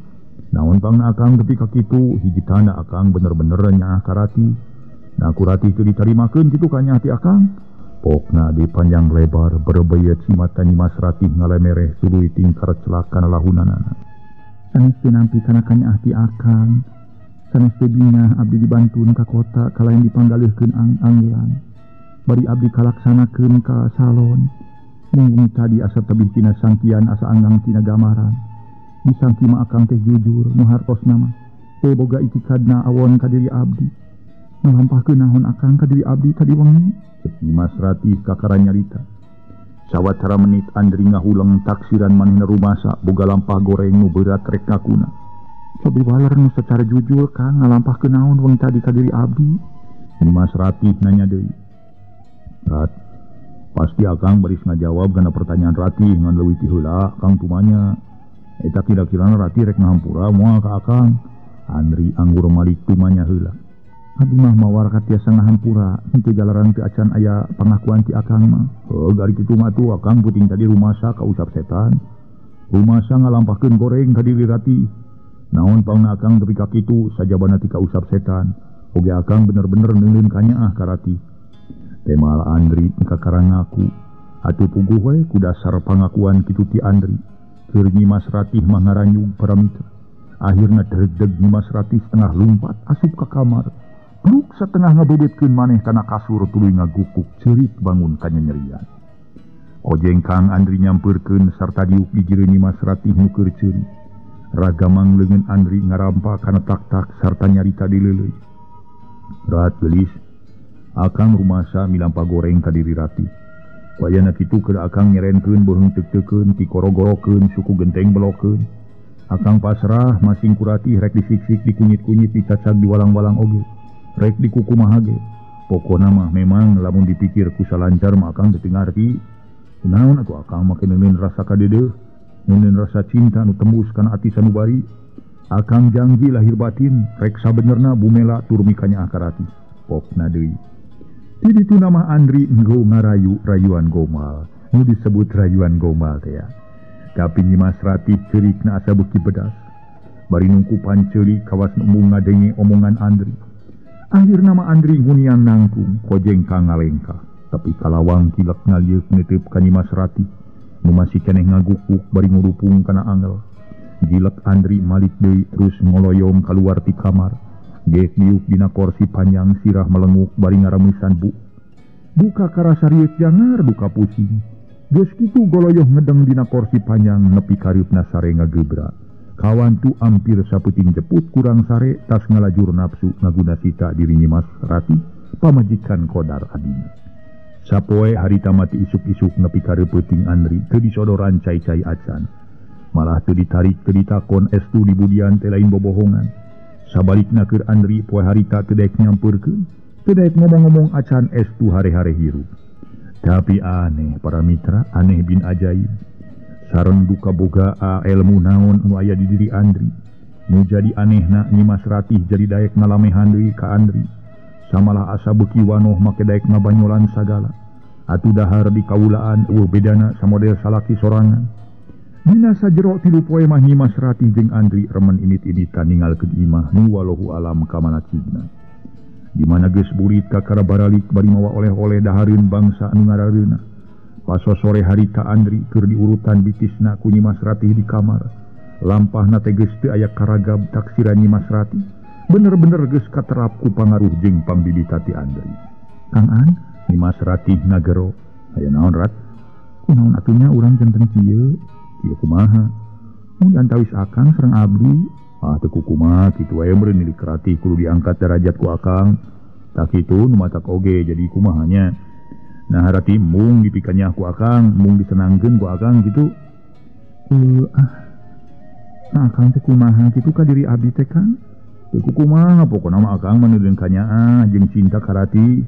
Naon pangna akang tepi ka kitu hiji tanda akang bener-bener nyaah ka Ratih. Nah ku Ratih teu ditarimakeun kitu ka nyaah ti akang. Pokna di panjang lebar berebeyet si mata Nyimas Ratih ngalemereh tuluy tingkar celaka lahunanana. Sanes teu nampi kana kanyaah ti akang. Sanes teu bingah abdi dibantun ka kota kalayan dipanggaleuhkeun ang-anggelan. Bari abdi kalaksanakeun ka salon. Munggung tadi asa tebih tina sangkian asa anggang tina gamaran. Disangki mah akang teh jujur nu hartosna mah. Teu boga itikadna awon ka diri abdi. Ngalampahkeun naon akang ka diri abdi tadi wengi? Ceuk Nyimas Ratih kakara nyarita. Sawatara menit Andri ngahuleng taksiran manehna rumasa boga lampah goreng nu berat rek ngakuna. Cobi waler nu secara jujur Kang ngalampahkeun naon wengi tadi ka diri abdi? Nyimas Ratih nanya deui. Rat, pasti akang baris ngajawab kana pertanyaan Ratih ngan leuwih ti heula Kang tumanya. Eta kira-kirana Ratih rek ngahampura moal ka akang. Andri anggur malik tumanya heula. Abdi mah mawar ka tiasa ngahampura henteu jalaran teu acan aya pangakuan ti akang mah. Heuh gari kitu mah tuh akang puting tadi rumasa kausap setan. Rumasa ngalampahkeun goreng ka diri Ratih. Naon pangna akang tepi ka kitu sajabana ti kausap setan. Oge akang bener-bener neundeun kanyaah ka Ratih. Temal Andri kakara ngaku. Atuh puguh we ku dasar pangakuan kitu ti Andri. Keur Nyimas Ratih mah ngaranyug para mitra. Akhirna deg-deg Nyimas Ratih setengah lumpat asup ka kamar. Pluk setengah ngabebetkeun maneh kana kasur tuluy ngagukuk ceurik bangun kanyanyerian. Ojeng Kang Andri nyampeurkeun sarta diuk di jero Nyimas Ratih nu keur ceurik. Ragamang leungeun Andri ngarampa kana tak-tak sarta nyarita dileuleuy. Rat geulis, akang rumasa milampa goreng ka diri Ratih. Wayana kitu keur akang nyerenkeun beuheung teuk-teukeun tikorogorokeun suku genteng belokeun. Akang pasrah masing ku Ratih rek disiksik dikunyit-kunyit dicacag diwalang-walang oge. Rek dikukumaha ge. Pokona mah memang lamun dipikir ku salancar mah akang teu ngarti. Kunaon atuh akang make neuneun rasa kadeudeuh, neuneun rasa cinta nu tembus kana ati sanubari. Akang janji lahir batin rek sabenerna bumela tur mikanyaah ka Ratih. Pokna deui. Di ditu nama Andri nggo ngarayu rayuan gomal. Nu disebut rayuan gomal teh ya. Tapi Nyimas Ratih ceurikna asa beuki bedas. Bari nungkupan ceuli kawas nu embung ngadenge omongan Andri. Akhirna mah Andri ngunian nangtung kojeng ka ngalengkah. Tapi kalawang kilek ngalieuk neuteub ka Nyimas Ratih. Nu masih keneh ngagukuk bari ngurupung kana angel. Gilek Andri malik deui terus ngoloyong kaluar ti kamar. Geus diuk dina korsi panjang sirah melenguk bari ngaramusan bu. Buka karasa rieut jangar duka pusing. Geus kitu goloyoh ngedeng dina korsi panjang nepi kareupna sare ngagebra. Kawantu ampir saputing jeput kurang sare tas ngalajur nafsu ngaguna sita diri Nyimas Ratih pamajikan Kodar adina. Sapoe harita mati isuk-isuk nepi ka reupeting Andri teu disodoran cai-cai acan. Malah teu ditarik teu ditakon estu dibudian teh lain bobohongan. Sabalikna keur Andri poe harita teu daek nyampeurkeun, teu daek ngomong-ngomong acan estu hare-hare hirup. Tapi aneh para mitra, aneh bin ajaib. Sareng duka boga ilmu naon nu aya di diri Andri. Nu jadi anehna Nyimas Ratih jadi daek ngalamehan deui ka Andri. Samalah asa beuki wanoh make daek ngabanyolan sagala. Atuh dahar di kawulaan eueuh bedana samodel salaki sorangan. Dina sajero tilu poe mah Nyimas Ratih jeung Andri remen init-initan ningalkeun imah nu walahu alam ka mana cigna. Di mana geus burit kakara baralik bari mawa oleh-oleh dahareun bangsa anu ngarareuna. Paso sore harita Andri keur diurutan bitisna ku Nyimas Ratih di kamar. Lampahna teh geus teu aya karagab taksiran Nyimas Ratih. Bener-bener geus katerap ku pangaruh jeung pangbibita ti Andri. Kang An, Nyimas Ratih ngagero. Aya naon Rat? Kunaon atunya urang janten kieu? Kieu kumaha? Mun antawis akang sareng abdi. Ah teu kukumaha kitu wae meureun milik Ratih kudu diangkat derajat ku akang. Tak kitu nu matak oge jadi kumahanya. Nah Ratih mung dipikanya ku akang, mung disenangkeun ku akang kitu. Nah akang teh kumaha kitu ka diri abdi teh Kang? Teu kukumaha pokona mah akang mah neudeun kanyaah jeung cinta ka Ratih.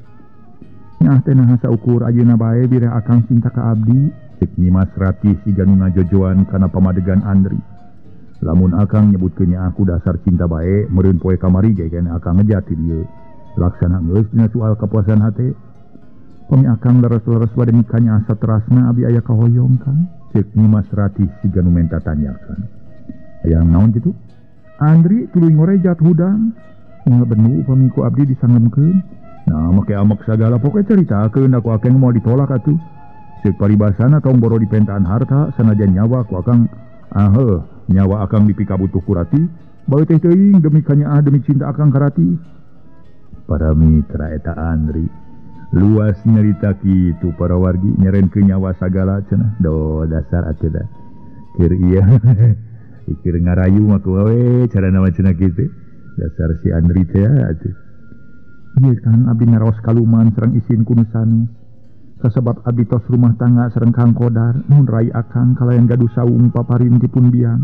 Nyaah teh naha saukur ayeuna bae bireh akang cinta ka abdi. Cek Nyimas Ratih siga nu ngajojoan kana pamadegan Andri. Lamun akang nyebutkeun nya aku dasar cinta bae meureun poe kamari ge keneh akang ngejati dieu. Laksana geus dina soal kapuasan hate. Pami akang leres-leres bade mikanya asa terasna abdi aya kahoyong Kang. Cek Nyimas Ratih siga nu menta tanyakan. Hayang naon kitu? Andri tuluy ngorejat hudang. Moal benu upami ku abdi disangemkeun. Nah make amek sagala pokoe caritakeun aku akeng moal ditolak atuh. Ceuk paribasana tong boro dipentaan harta sanajan nyawa ku akang aheuh nyawa akang dipikabutuh ku Ratih bae teh teuing demi kanyaah demi cinta akang ka Ratih. Para mitra eta Andri luas nyarita kitu para wargi nyerenkeun nyawa sagala cenah do dasar atuh da keur ieu pikir ngarayu mah ku we carana mah cenah kitu dasar si Andri teh atuh. Ieu Kang abdi naraos kaluman sareng isin ku nu sanes. Kasabab abdi tos rumah tangga sareng Kang Kodar mun rai akang kalayan gaduh saung paparin dipun biang.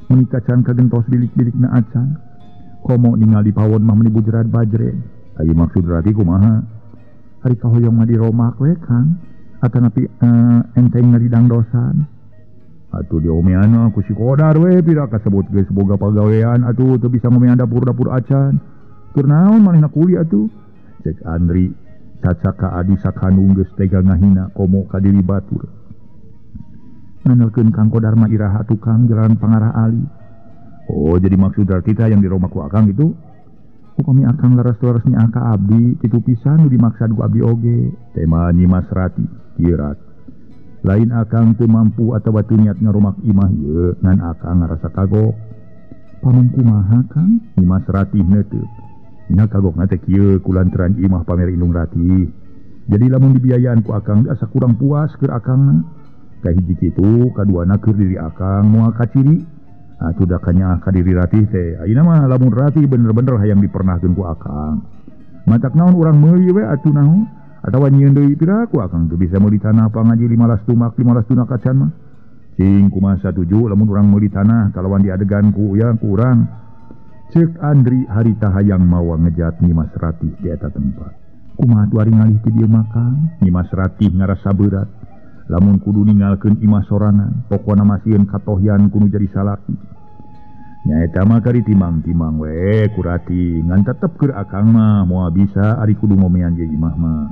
Meuni kacan kagentos bilik-bilikna acan. Komo ningali di pawon mah meuni bujerat bajre. Ayeuna maksud Ratih kumaha? Ari kahoyong mah di romak we Kang. Atanapi enteng ngaridangdosan. Atuh diomean ku si Kodar we pira kasebut geus boga pagawean atuh teu bisa ngomean dapur-dapur acan. Keur naon manehna kuli atuh? Cek Andri caca ka adi sakanung geus tega ngahina komo ka diri batur. Nganelkeun Kang Kodar mah iraha tukang jalan pangarah ali. Oh jadi maksud kita yang di rumah ku akang gitu? Upami akang leres-leres nya ka abdi kitu pisan nu dimaksad ku abdi oge. Tema Nyimas Ratih kieu Rat. Lain akang teu mampu atawa teu niat ngaromak imah ieu ngan akang ngarasa kagok. Pamung kumaha Kang? Nyimas Ratih neuteut. Nya kagokna teh kieu kulantaran imah pamer indung Ratih. Jadi lamun dibiayaan ku akang asa kurang puas keur akangna. Kahiji kitu kaduana keur diri akang moal kaciri. Atuh da kanyaah ka diri Ratih teh. Ayeuna mah lamun Ratih bener-bener hayang dipernahkeun ku akang. Matak naon urang meuli we atuh naon atawa nyieun deui pira ku akang teu bisa meuli tanah pangaji 15 tumak 15 tunak acan mah. Cing kumaha satuju lamun urang meuli tanah kalawan diadegan ku ya ku urang. Ceuk Andri harita hayang mawa ngejat Nyimas Ratih di eta tempat. Kumaha tu ari ngalih ti dieu makang? Nyimas Ratih ngarasa berat. Lamun kudu ninggalkeun imah sorangan, pokona masieun katohyan kudu jadi salaki. Nyaeta mah kari timang-timang we ku Ratih, ngan tetep keur akang mah moal bisa ari kudu ngomean ye imah mah.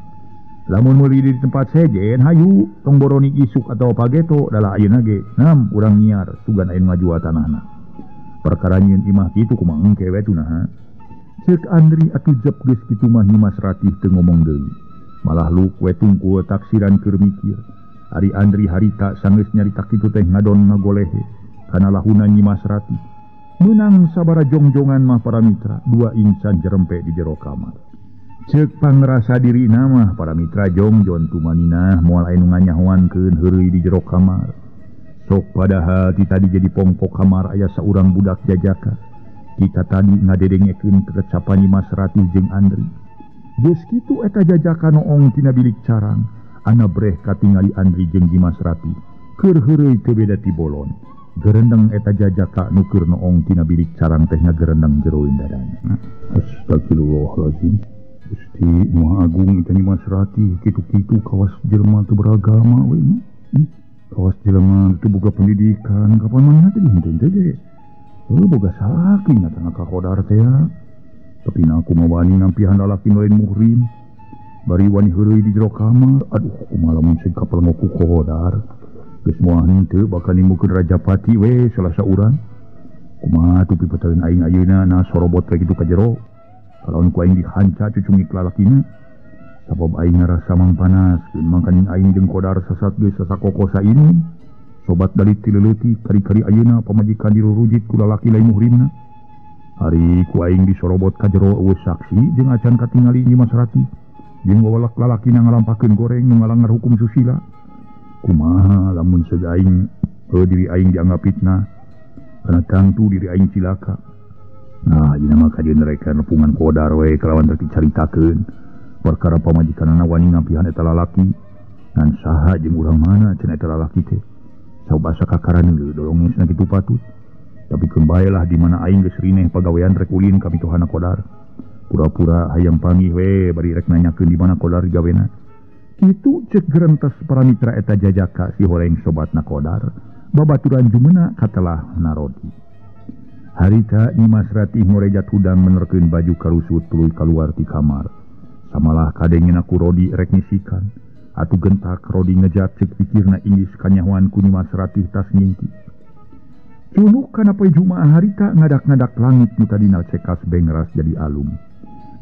Lamun meuli di tempat sejen hayu tong boroni isuk atawa pageto dalah ayeuna ge. Nam urang nyiar sugan aya ngajual tanahna. Perkara nyieun imah kitu kumaha engke we tunaha. Ceuk Andri atuh jep geus kitu mah Nyimas Ratih teu ngomong deui. Malah luk we tungkul taksiran keur mikir. Ari Andri harita sanggeus nyarita kitu teh ngadon ngagolehe kana lahuna Nyimas Ratih. Meunang sabara jongjongan mah para mitra, dua insan jerempe di jero kamar. Ceuk pangrasa dirina mah para mitra jongjon tumaninah moal aya nu nganyahoankeun heureuy di jero kamar. Sok padahal ti tadi jadi pongpok kamar aya saurang budak jajaka. Kita tadi ngadedengekeun kekecapan Nyimas Ratih jeung Andri. Geus kitu eta jajaka noong tina bilik carang. Ana breh katingali Andri jeung Nyimas Ratih. Keur heureuy teu beda ti bolon. Gerendeng eta jajaka nu keur noong tina bilik carang teh ngagerendeng jeroeun dadana. Astagfirullahalazim. Gusti Maha Agung eta Nyimas Ratih kitu-kitu kawas jelema teu beragama we mah. Kawas jelema teu boga pendidikan kapan mana teh henteu teh ge. Heuh boga salaki nyatana ka Kodar teh ya. Tapi na aku mah wani nampihan lalaki nu lain muhrim. Bari wani heureuy di jero kamar. Aduh kumaha lamun sing kapelengok ku Kodar. Geus moal henteu bakal nimukeun Rajapati we salah saurang. Kumaha tuh pipetaeun aing ayeuna na sorobot we kitu ka jero. Kalawan ku aing dihanca cucungik lalakina. Sabab aing ngarasa mangpanas, keun mangkaning aing jeung Kodar sasat geus sasakokosa ini. Sobat dalit ti leutik kari-kari ayeuna pamajikan dirurujit ku lalaki lain muhrimna. Ari ku aing disorobot ka jero eueuh saksi jeung acan katingali Nyimas Ratih. Jeung wawalak lalakina ngalampahkeun goreng nu ngalanggar hukum susila. Kumaha lamun seug aing diri aing dianggap fitnah. Kana tangtu diri aing cilaka. Nah, ayeuna mah kajeun mereka nepungan Kodar we kalawan teh dicaritakeun. Perkara pamajikanana wani ngampihan eta lalaki. Ngan saha jeung urang mana cenah eta lalaki teh. Sabab asa kakaran geus dolonge cenah kitu patut. Tapi keun bae lah di mana aing geus rineh pagawean rek ulin ka mitohana Kodar. Pura-pura hayang panggih we bari rek nanyakeun di mana Kodar gawena. Kitu ceuk gerentes para mitra eta jajaka si horeng sobatna Kodar. Babaturan jumena katelah narodi. Harita Nyimas Ratih ngorejat hudang menerkeun baju karusut tuluy kaluar ti kamar. Samalah kadengena ku Rodi rek ngisikan. Atuh gentak Rodi ngejat ceuk pikirna inggis kanyahoan ku Nyimas Ratih tas ngingki. Cunuk kana poe Jumaah harita ngadak-ngadak langit nu tadina cekas bengras jadi alum.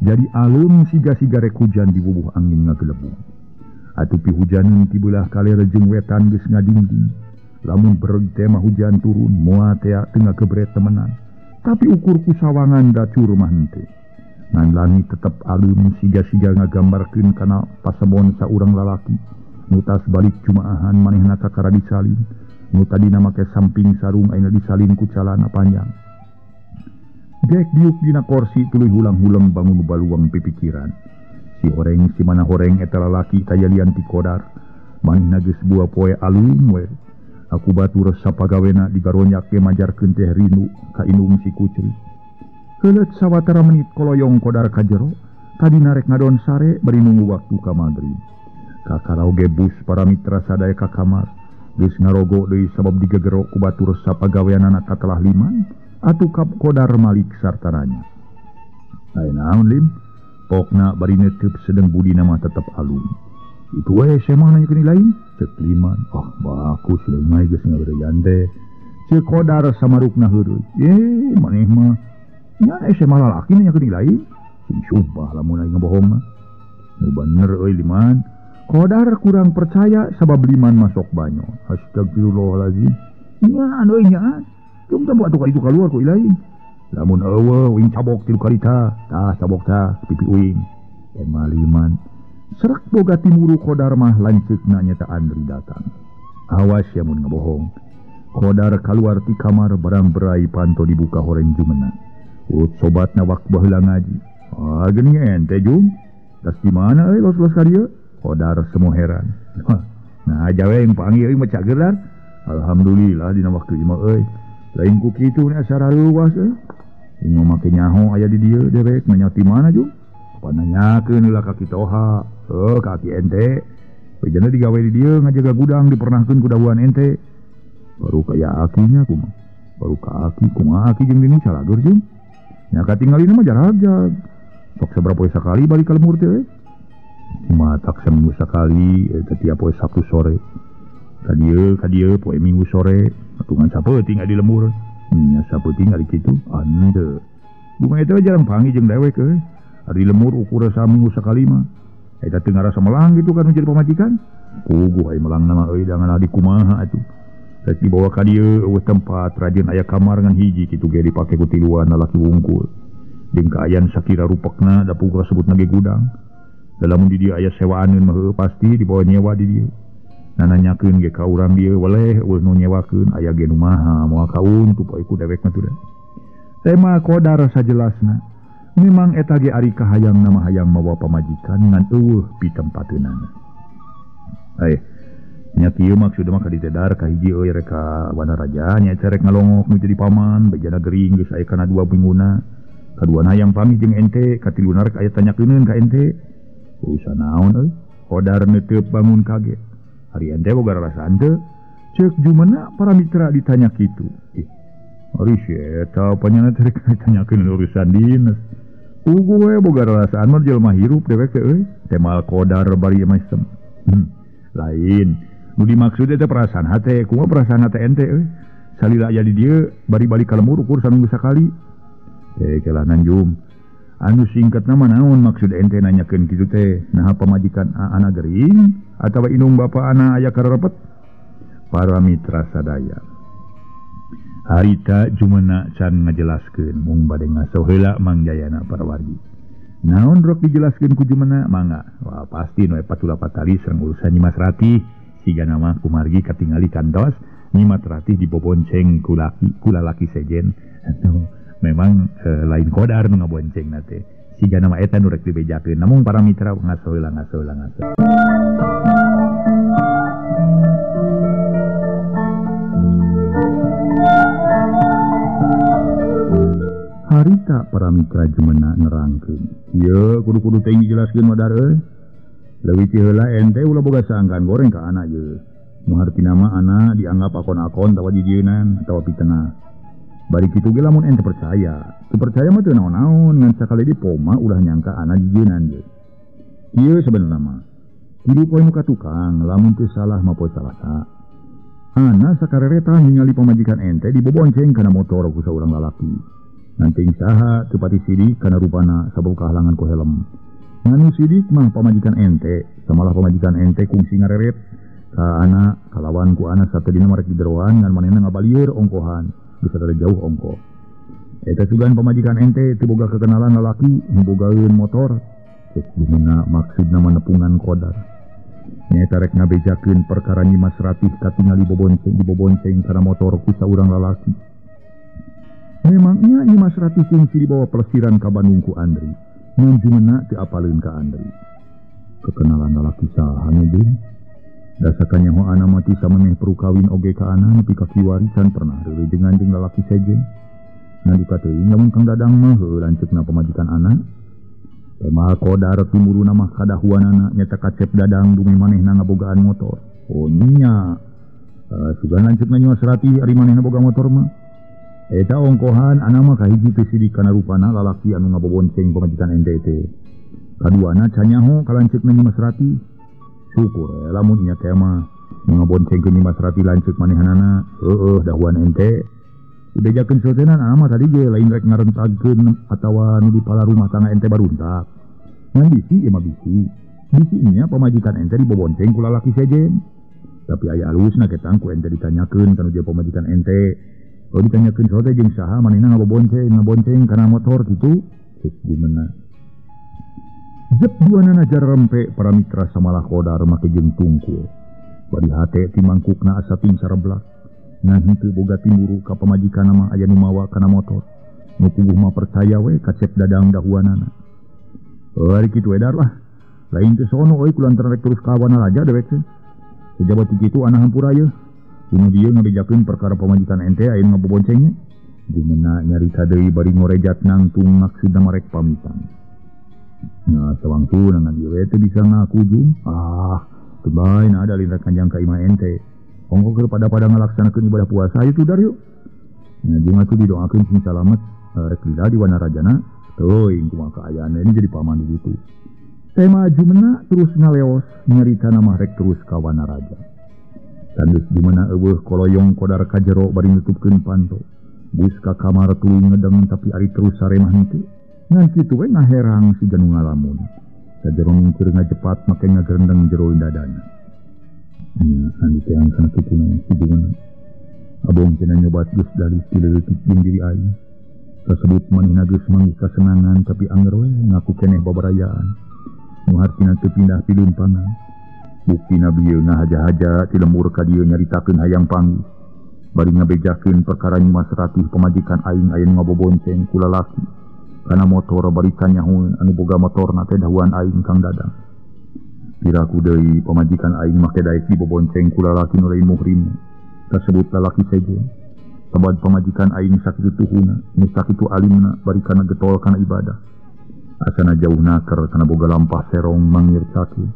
Jadi alum siga-siga rek hujan di bubuh angin ngagelebung. Atuh pihujaneun ti beulah kaler jeung wetan geus ngadingding. Lamun bereg teh mah hujan turun moal tea teu ngagebret temenan. Tapi ukur ku sawangan dacur mah henteu. Ngan langit tetep alum siga-siga ngagambarkeun kana pasemon saurang lalaki. Nu tas balik jumaahan manehna kakara disalin. Nu tadina make samping sarung ayeuna disalin ku calana panjang. Gek diuk dina korsi tuluy hulang-huleng bangun baluang pipikiran. Si horeng si mana horeng eta lalaki tayalian ti Kodar. Manehna geus buah poe alum we. Aku batur sapagawena digaronyak ge majarkeun teh rindu ka indung si kucri. Heuleut sawatara menit koloyong Kodar ka jero, tadina rek ngadon sare bari nunggu waktu ka magrib. Kakara oge bus para mitra sadaya ka kamar. Geus ngarogo deui sabab digegero ku batur sapagaweanana katelah liman, atuh kap Kodar malik sartananya. Aya naon lim? Pokna bari neuteub sedeng budina mah tetep alum. Itu we semah nanyakeun lain, ceuk liman. Ah, bagus leungai geus ngaberejan teh. Ceuk Kodar samarukna heureuy. Ye, maneh mah nya SMA lalaki nanyakeun lain. Sing sumpah lamun aing ngebohong mah. Nu bener euy liman. Kodar kurang percaya sabab liman masuk banyo. Astagfirullahalazim. Nya anu nya. Cung teh atuh ka itu kaluar ku lain. Lamun eueuh uing cabok tilu karita. Tah cabok tah pipi uing. Emah liman. Serak boga timuru Kodar mah lanceukna nyata Andri datang. Awas ya mun ngebohong. Kodar kaluar ti kamar barang berai panto dibuka horeng Jumena. Ut sobatna waktu baheula ngaji. Ah geuning ente Jum. Tas di mana euy los-los ka dieu? Kodar semua heran. Nah jawe yang panggil euy mah cageran. Alhamdulillah dina waktu ieu mah euy. Lain ku kitu ni asa rareuwas euy. Ingo make nyaho aya di dieu dewek nanya ti mana Jum? Pananyakeun heula ka Ki Toha. Heuh ka aki ente. Bejana digawe di dieu ngajaga gudang dipernahkeun ku dahuan ente. Baru kaya akinya kumaha. Baru ka aki kumaha aki jeung dini caladur Jum. Nya katinggalina mah jarag-jag. Sok sabaraha poe sakali balik ka lembur teh euy. Kumaha tak seminggu sakali eta tiap poe Sabtu sore. Ka dieu poe Minggu sore atungan sapeuting di lembur. Nya sapeuting ari kitu ande. Bunga eta jarang panggih jeung dewek euy. Ari lembur ukur saminggu sakali mah. Eta teu ngarasa melang gitu kan jadi pamajikan. Puguh ai melang mah euy dangan adi kumaha atuh. Rek dibawa ka dieu eueuh tempat rajin aya kamar ngan hiji kitu ge dipake ku tiluan lalaki wungkul. Jeung kaayaan sakira rupekna da puguh sebutna ge gudang. Da lamun di dieu aya sewaaneun mah heueuh pasti dibawa nyewa di dieu. Nananyakeun ge ka urang dieu weleh eueuh nu nyewakeun aya ge nu maha moal kauntup poe ku dewek mah tuh. Tema Kodar sajelasna memang eta ge ari kahayang nama hayang mawa pamajikan ngan eueuh pitempateunana. Aeh nya kieu maksudna mah ka ditedar ka hiji euy rek ka Wanaraja nya rek ngalongok nu jadi paman bejana gering geus aya kana 2 minguna. Kaduana hayang pamih jeung ente katiluna rek aya tanyakeun ka ente. Urusan naon euy? Kodar neuteup bangun kaget. Ari ente boga rarasaan teu? Ceuk Jumena para mitra ditanya kitu. Ih, ari si eta panyana teh rek ditanyakeun urusan dinas. Ugu we boga rarasaan mah jelema hirup dewek teh euy. Temal Kodar bari mesem. Lain. Nu dimaksud teh perasaan hate, kumaha perasaan hate ente euy? Salila aya di dieu bari balik ka lembur ukur saminggu sakali. Kelanan Jum. Anu singkatna mah naon maksud ente nanyakeun kitu teh? Naha pamajikan ana gering atawa indung bapa ana aya kararepet? Para mitra sadaya. Harita Jumena can ngajelaskeun mung bade ngaso heula Mang Jayana para wargi. Naon rok dijelaskeun ku Jumena mangga? Wah pasti nu patula patali sareng urusan Nyimas Ratih. Siga nama kumargi katingali kantos Nyimas Ratih dibobonceng ku laki ku lalaki sejen. Memang lain Kodar nu ngabonceng na teh. Siga nama eta nu rek dibejakeun. Namun para mitra ngaso heula ngaso heula ngaso. Harita para mitra Jumena nerangkeun. Ieu kudu-kudu teh dijelaskeun modar euy. Leuwih ti heula ente ulah boga sangkaan goreng ka anak ieu. Nu hartina mah anak dianggap akon-akon atawa jijieunnan atawa pitenah. Bari kitu ge lamun ente percaya. Teu percaya mah teu naon-naon ngan sakali di poma ulah nyangka anak jijieunnan ge. Ieu sabenerna mah. Hidup poe nu ka tukang lamun teu salah mah poe salasa. Ana sakareretan ningali pamajikan ente dibobonceng kana motor ku saurang lalaki. Nanting saha teu pati sidik kana rupana sabab kahalangan ku helm. Nganu sidik mah pamajikan ente, samalah pamajikan ente kungsi ngareret ka anak kalawan ku anak satedina marek dideroan ngan manehna ngabalieur ongkohan bisa dari jauh ongkoh. Eta sugan pamajikan ente teu boga kekenalan lalaki nu bogaeun motor. Cek dimana maksudna manepungan Kodar. Nyaeta rek ngabejakeun perkara Nyimas Ratih katingali bobonceng dibobonceng kana motor ku saurang lalaki. Memangnya Nyimas Ratih kungsi dibawa pelesiran ka Bandung ku Andri. Ngan Jumena teu apaleun ka Andri. Kekenalan lalaki saha nu deui? Dasakan nyaho ana mati sameneh perukawin oge ka ana nepi ka kiwari can pernah reurejengan jeung lalaki sejen. Ngan duka teuing lamun Kang Dadang mah heueuh lanceukna pamajikan ana. Tema Kodar timuruna mah kadahuanana nyata kacep Dadang dumeh manehna ngabogaan motor. Oh nya. Sugan lanceukna Nyimas Ratih ari manehna boga motor mah. Eta ongkohan ana mah kahiji teu sidik kana rupana lalaki anu ngabobonceng pamajikan ente teh. Kaduana can nyaho ka lanceukna Nyimas Ratih. Syukur lamun nya teh mah ngaboncengkeun Nyimas Ratih lanceuk manehanana. Heueuh dahuan ente. Dibejakeun sotenan ana mah tadi ge lain rek ngarentagkeun atawa nu di pala rumah tangga ente baruntak. Ngan bisi ieu mah bisi. Bisi nya pamajikan ente dibobonceng ku lalaki sejen. Tapi aya alusna ketang ku ente ditanyakeun kanu dia pamajikan ente. Oh ditanyakeun sote jeung saha manehna ngabobonceng kana motor kitu. Cek gimana. Jep duanana jarempe para mitra samalah Kodar make jeung tungkul. Bari hate ti mangkukna asa ting sareblak. Ngan henteu boga timburu ka pamajikan mah aya nu mawa kana motor. Nu puguh mah percaya we ka Cep Dadang dahuanana. Ari kitu edar lah. Lain teh sono euy kulantaran rek terus ka Wanaraja dewek teh. Sejaba ti kitu anah hampura yeuh. Kuno dieu ngabejakeun perkara pamajikan ente aya nu ngabobonceng. Jumena nyarita deui bari ngorejat nangtung maksudna marek pamitan. Nah, sawangtu ngan ieu we teu bisa ngaku jung. Ah, teu bae na ada lin rek kanjang ka imah ente. Ongko keur pada-pada ngalaksanakeun ibadah puasa ieu tudar yuk. Nya jeung atuh didoakeun sing salamet rek lila di Wanarajana. Teuing kumaha kaayaan ini jadi paman di ditu. Tema Jumena terus ngaleos nyarita mah rek terus ka Wanaraja. Sandus Jumena eueuh koloyong Kodar ka jero bari nutupkeun panto. Bus ka kamar tuluy ngedeng tapi ari terus saremah henteu. Ngan kitu we ngaherang siga nu ngalamun. Sajero mungkir ngajepat make ngagerendeng jero dadana. Nya anu teh angkana tutuna si Jumena. Abong cenah nyobat geus dalih ti leutik jeung diri aing. Kasebut manehna geus manggih kasenangan tapi anger we ngaku keneh babarayaan. Nu hartina teu pindah pilumpangan. Buktina bieu ngahaja-haja ti lembur ka dieu nyaritakeun hayang panggih. Bari ngabejakeun perkara Nyimas Ratih pamajikan aing aya nu ngabobonceng ku lalaki. Kana motor bari kanyahoeun anu boga motorna teh dahuan aing Kang Dadang. Piraku deui pamajikan aing make daek dibobonceng ku lalaki nu lain muhrim. Kasebut lalaki sejen. Sabab pamajikan aing sakitu tuhuna, nu sakitu alimna bari kana getol kana ibadah. Asana jauh naker kana boga lampah serong mangir cakil.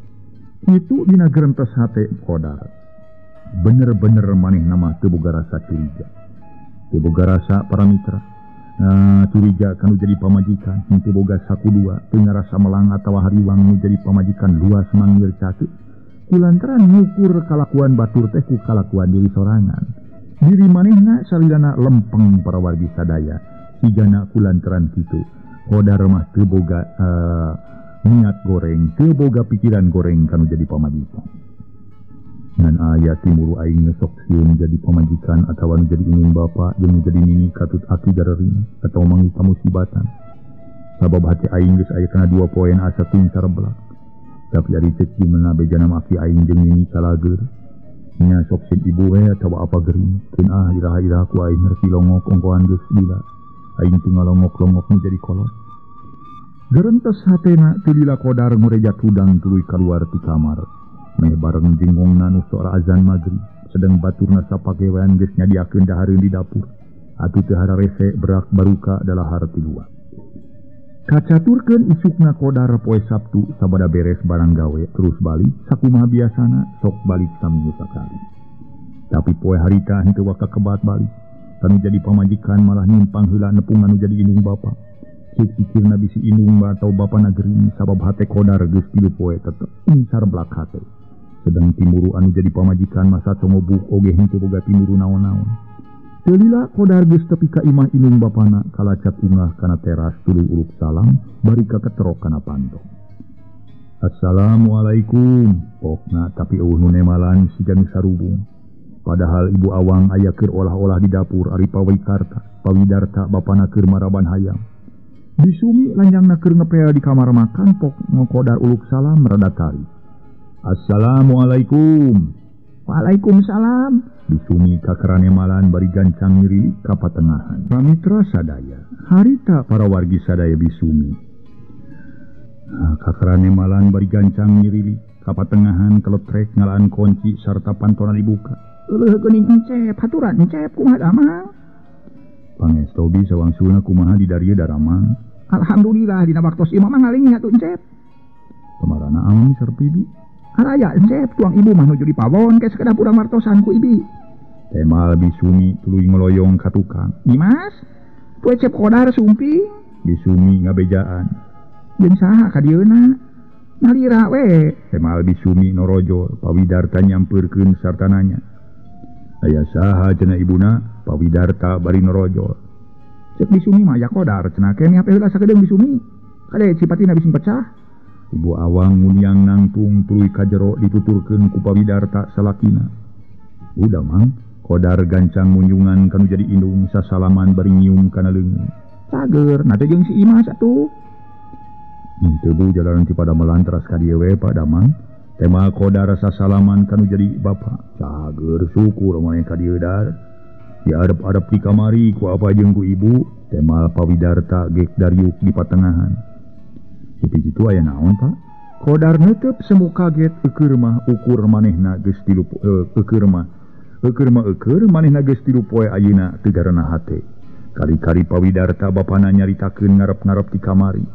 Itu dina gerentes hate Kodar. Bener-bener manehna mah teu boga rasa curiga. Teu boga rasa para mitra. Curiga kanu jadi pamajikan, henteu boga saku dua, teu ngarasa melang atawa hariwang nu jadi pamajikan luas mangir cakil. Kulantaran ngukur kalakuan batur teh ku kalakuan diri sorangan. Diri manehna salilana lempeng para wargi sadaya. Sigana kulantaran kitu. Kodar mah teu boga niat goreng, teu boga pikiran goreng kanu jadi pamajikan. Ngan aya timuru aing sok sieun jadi pamajikan atawa nu jadi indung bapa jeung nu jadi nini katut aki garering atawa manggih kamusibatan. Sabab hati aing geus aya kana 2 poe asa ting sareblak. Tapi ari ceuk Jumena bejana mah aki aing jeung nini calageur. Nya sok sieun ibu we atawa apa gering. Keun ah iraha-iraha ku aing ngerti longok ongkoan geus lila. Aing teu ngalongok-longok nu jadi kolot. Gerentes hatena teu lila Kodar ngurejat hudang tuluy kaluar ti kamar. Meh bareng jengongna nu sora azan magrib, sedang baturna sapakewean geus nyadiakeun dahareun di dapur. Atuh teu hararese berak baruka dalahar tiluan. Kacaturkeun isukna Kodar poe Sabtu sabada beres barang gawe terus balik sakumaha biasana sok balik saminggu sakali. Tapi poe harita henteu waka kebat balik. Kanu jadi pamajikan malah nyimpang heula nepung anu jadi indung bapa. Cek pikirna bisi indung atau bapana gering sabab hate Kodar geus 3 poe tetep sareblak hate. Sedang timuru anu jadi pamajikan masa congobuk oge henteu boga timuru naon-naon. Teu lila Kodar geus tepi ka imah indung bapana kalacat ungah kana teras tuluy uruk salam bari kaketerok kana panto. Assalamualaikum pokna tapi eueuh nu nemalan siga nu sarubung. Padahal ibu Awang aya keur olah-olah di dapur ari Pawikarta, Pawidarta bapana keur maraban hayam. Bisumi lanjangna keur ngepel di kamar makan pok Kodar uluk salam rada tarik. Assalamualaikum. Waalaikumsalam. Bisumi kakerane malan bari gancang ngiri ka patengahan. Pamitra sadaya, harita para wargi sadaya bisumi. Kakerane malan bari gancang ngiri ka patengahan keletrek ngalaan kunci sarta pantona dibuka. Leuh geuning encep, haturan encep kumaha damang. Pangesto bi sawangsulna kumaha di darieu daramang. Alhamdulillah dina waktos imah mah ngalingih atuh encep. Kamarana amang serpi bi. Araya encep tuang ibu mah nuju di pawon ke sakedah purang martosan ku ibi. Temal bisumi tuluy ngoloyong ka tukang. Dimas, tu Cep Kodar sumping. Bisumi ngabejaan. Jeung saha ka dieuna? Nalira we. Temal bisumi norojol, Pawidarta nyampeurkeun sarta nanya. Aya saha cenah ibuna? Pawidarta bari norojol. Cek bisumi mah aya Kodar cenah ke mihape heula sakedeung bisumi. Kade cipatina bising pecah. Ibu Awang muniang nangtung tuluy ka jero dituturkeun ku Pawidarta salakina. Udah mang, Kodar gancang munjungan kanu jadi indung sasalaman bari nyium kana leungeun. Cager, na teh jeung si Imas atuh. Henteu bu jalanan ti padamelan teras ka dieu we Pak Damang. Tema Kodar sasalaman kanu jadi bapa. Cager syukur maneh ka dieu dar. Diarep-arep di kamari ku apa jeung ku ibu temal Pawidarta gek dariuk di patengahan. Tapi kitu aya naon Pak? Kodar neuteub semu kaget eueur mah ukur manehna geus 3 eueur mah eueur mah eueur manehna geus 3 poe ayeuna teu garana hate. Kari-kari Pawidarta bapana nyaritakeun ngarep-ngarep di kamari.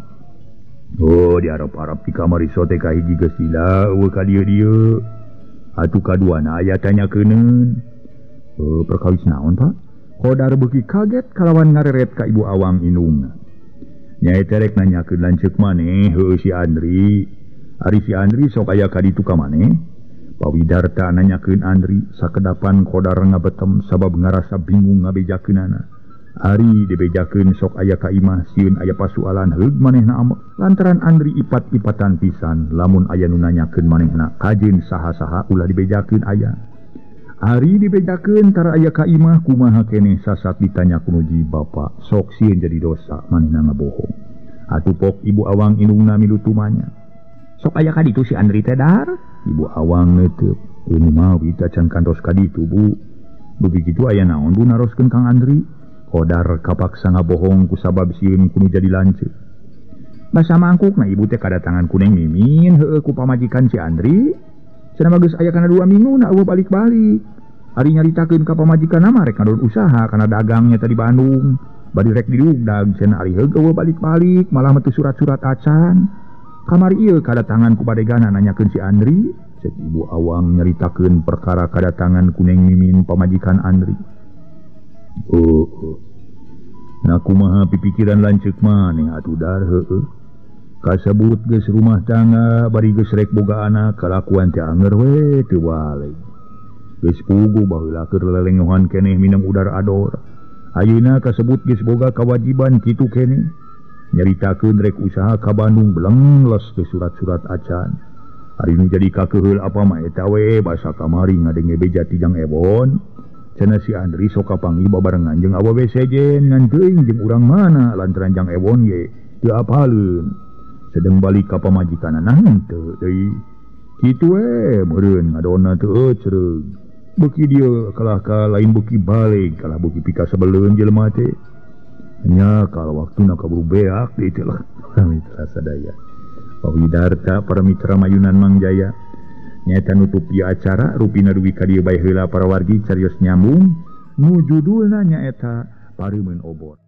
Oh diarep-arep di kamari sote ka hiji geus lila eueuh ka dieu-dieu. Atuh kaduana aya tanyakeun. Perkawis naon Pak? Kodar beuki kaget kalawan ngareret ka Ibu Awang indungna. Nyai terek nanyakeun lanceuk maneh heueuh si Andri. Ari si Andri sok aya ka ditu ka maneh? Pawidarta nanyakeun Andri sakedapan Kodar ngabetem sabab ngarasa bingung ngabejakeunana. Ari dibejakeun sok aya ka imah sieun aya pasualan heug manehna amok. Lantaran Andri ipat-ipatan pisan lamun aya nu nanyakeun manehna kajeun saha-saha ulah dibejakeun aya. Ari dibejakeun tara aya ka imah kumaha keneh sasat ditanya ku nuji bapa sok sieun jadi dosa manehna ngabohong. Atuh pok Ibu Awang indungna milu tumanya. Sok aya ka ditu si Andri teh dar? Ibu Awang neuteub. Ini mawi tacan kantos ka ditu Bu. Beuki kitu aya naon Bu naroskeun Kang Andri? Kodar kapaksa ngabohong ku sabab sieun ku nu jadi lanceuk. Basa mangkukna ibu teh kadatangan ku Neng Mimin heueuh ku pamajikan si Andri. Cenah mah geus aya kana 2 minggu na eueuh balik-balik. Ari nyaritakeun ka pamajikanna mah rek ngadon usaha kana dagangnya tadi Bandung. Bari rek didugdag cenah ari heug eueuh balik-balik malah mah teu surat-surat acan. Kamari ieu kadatangan ku badegana nanyakeun si Andri. Cek Ibu Awang nyaritakeun perkara kadatangan ku Neng Mimin pamajikan Andri. Oh. Nah kumaha pipikiran lanceuk maneh atuh dar heueuh. Kasebut geus rumah tangga bari geus rek boga anak kalakuan teh anger we teu balik. Geus puguh baheula keur lelengohan keneh minang udara ador. Ayeuna kasebut geus boga kawajiban kitu keneh. Nyaritakeun rek usaha ka Bandung beleng les teu surat-surat acan. Ari nu jadi kakeheul apa mah eta we basa kamari ngadenge beja ti Jang Ebon. Cenah si Andri sok kapanggih babarengan jeung awewe sejen ngan teuing jeung urang mana lantaran Jang Ebon ge teu apaleun. Sedeng balik ka pamajikanana henteu deui. Kitu we meureun ngadonna teu eucereug. Beuki dieu kalah ka lain beuki balik kalah beuki pikasebeleun jelema teh. Nya kalau waktuna kaburu beak deui teh lah. Mitra sadaya. Pawidarta para mitra mayunan Mangjaya. Nyaeta nutup ieu acara rupina dugi ka dieu bae heula para wargi carios nyambung nu judulna nyaeta Pareumeun Obor.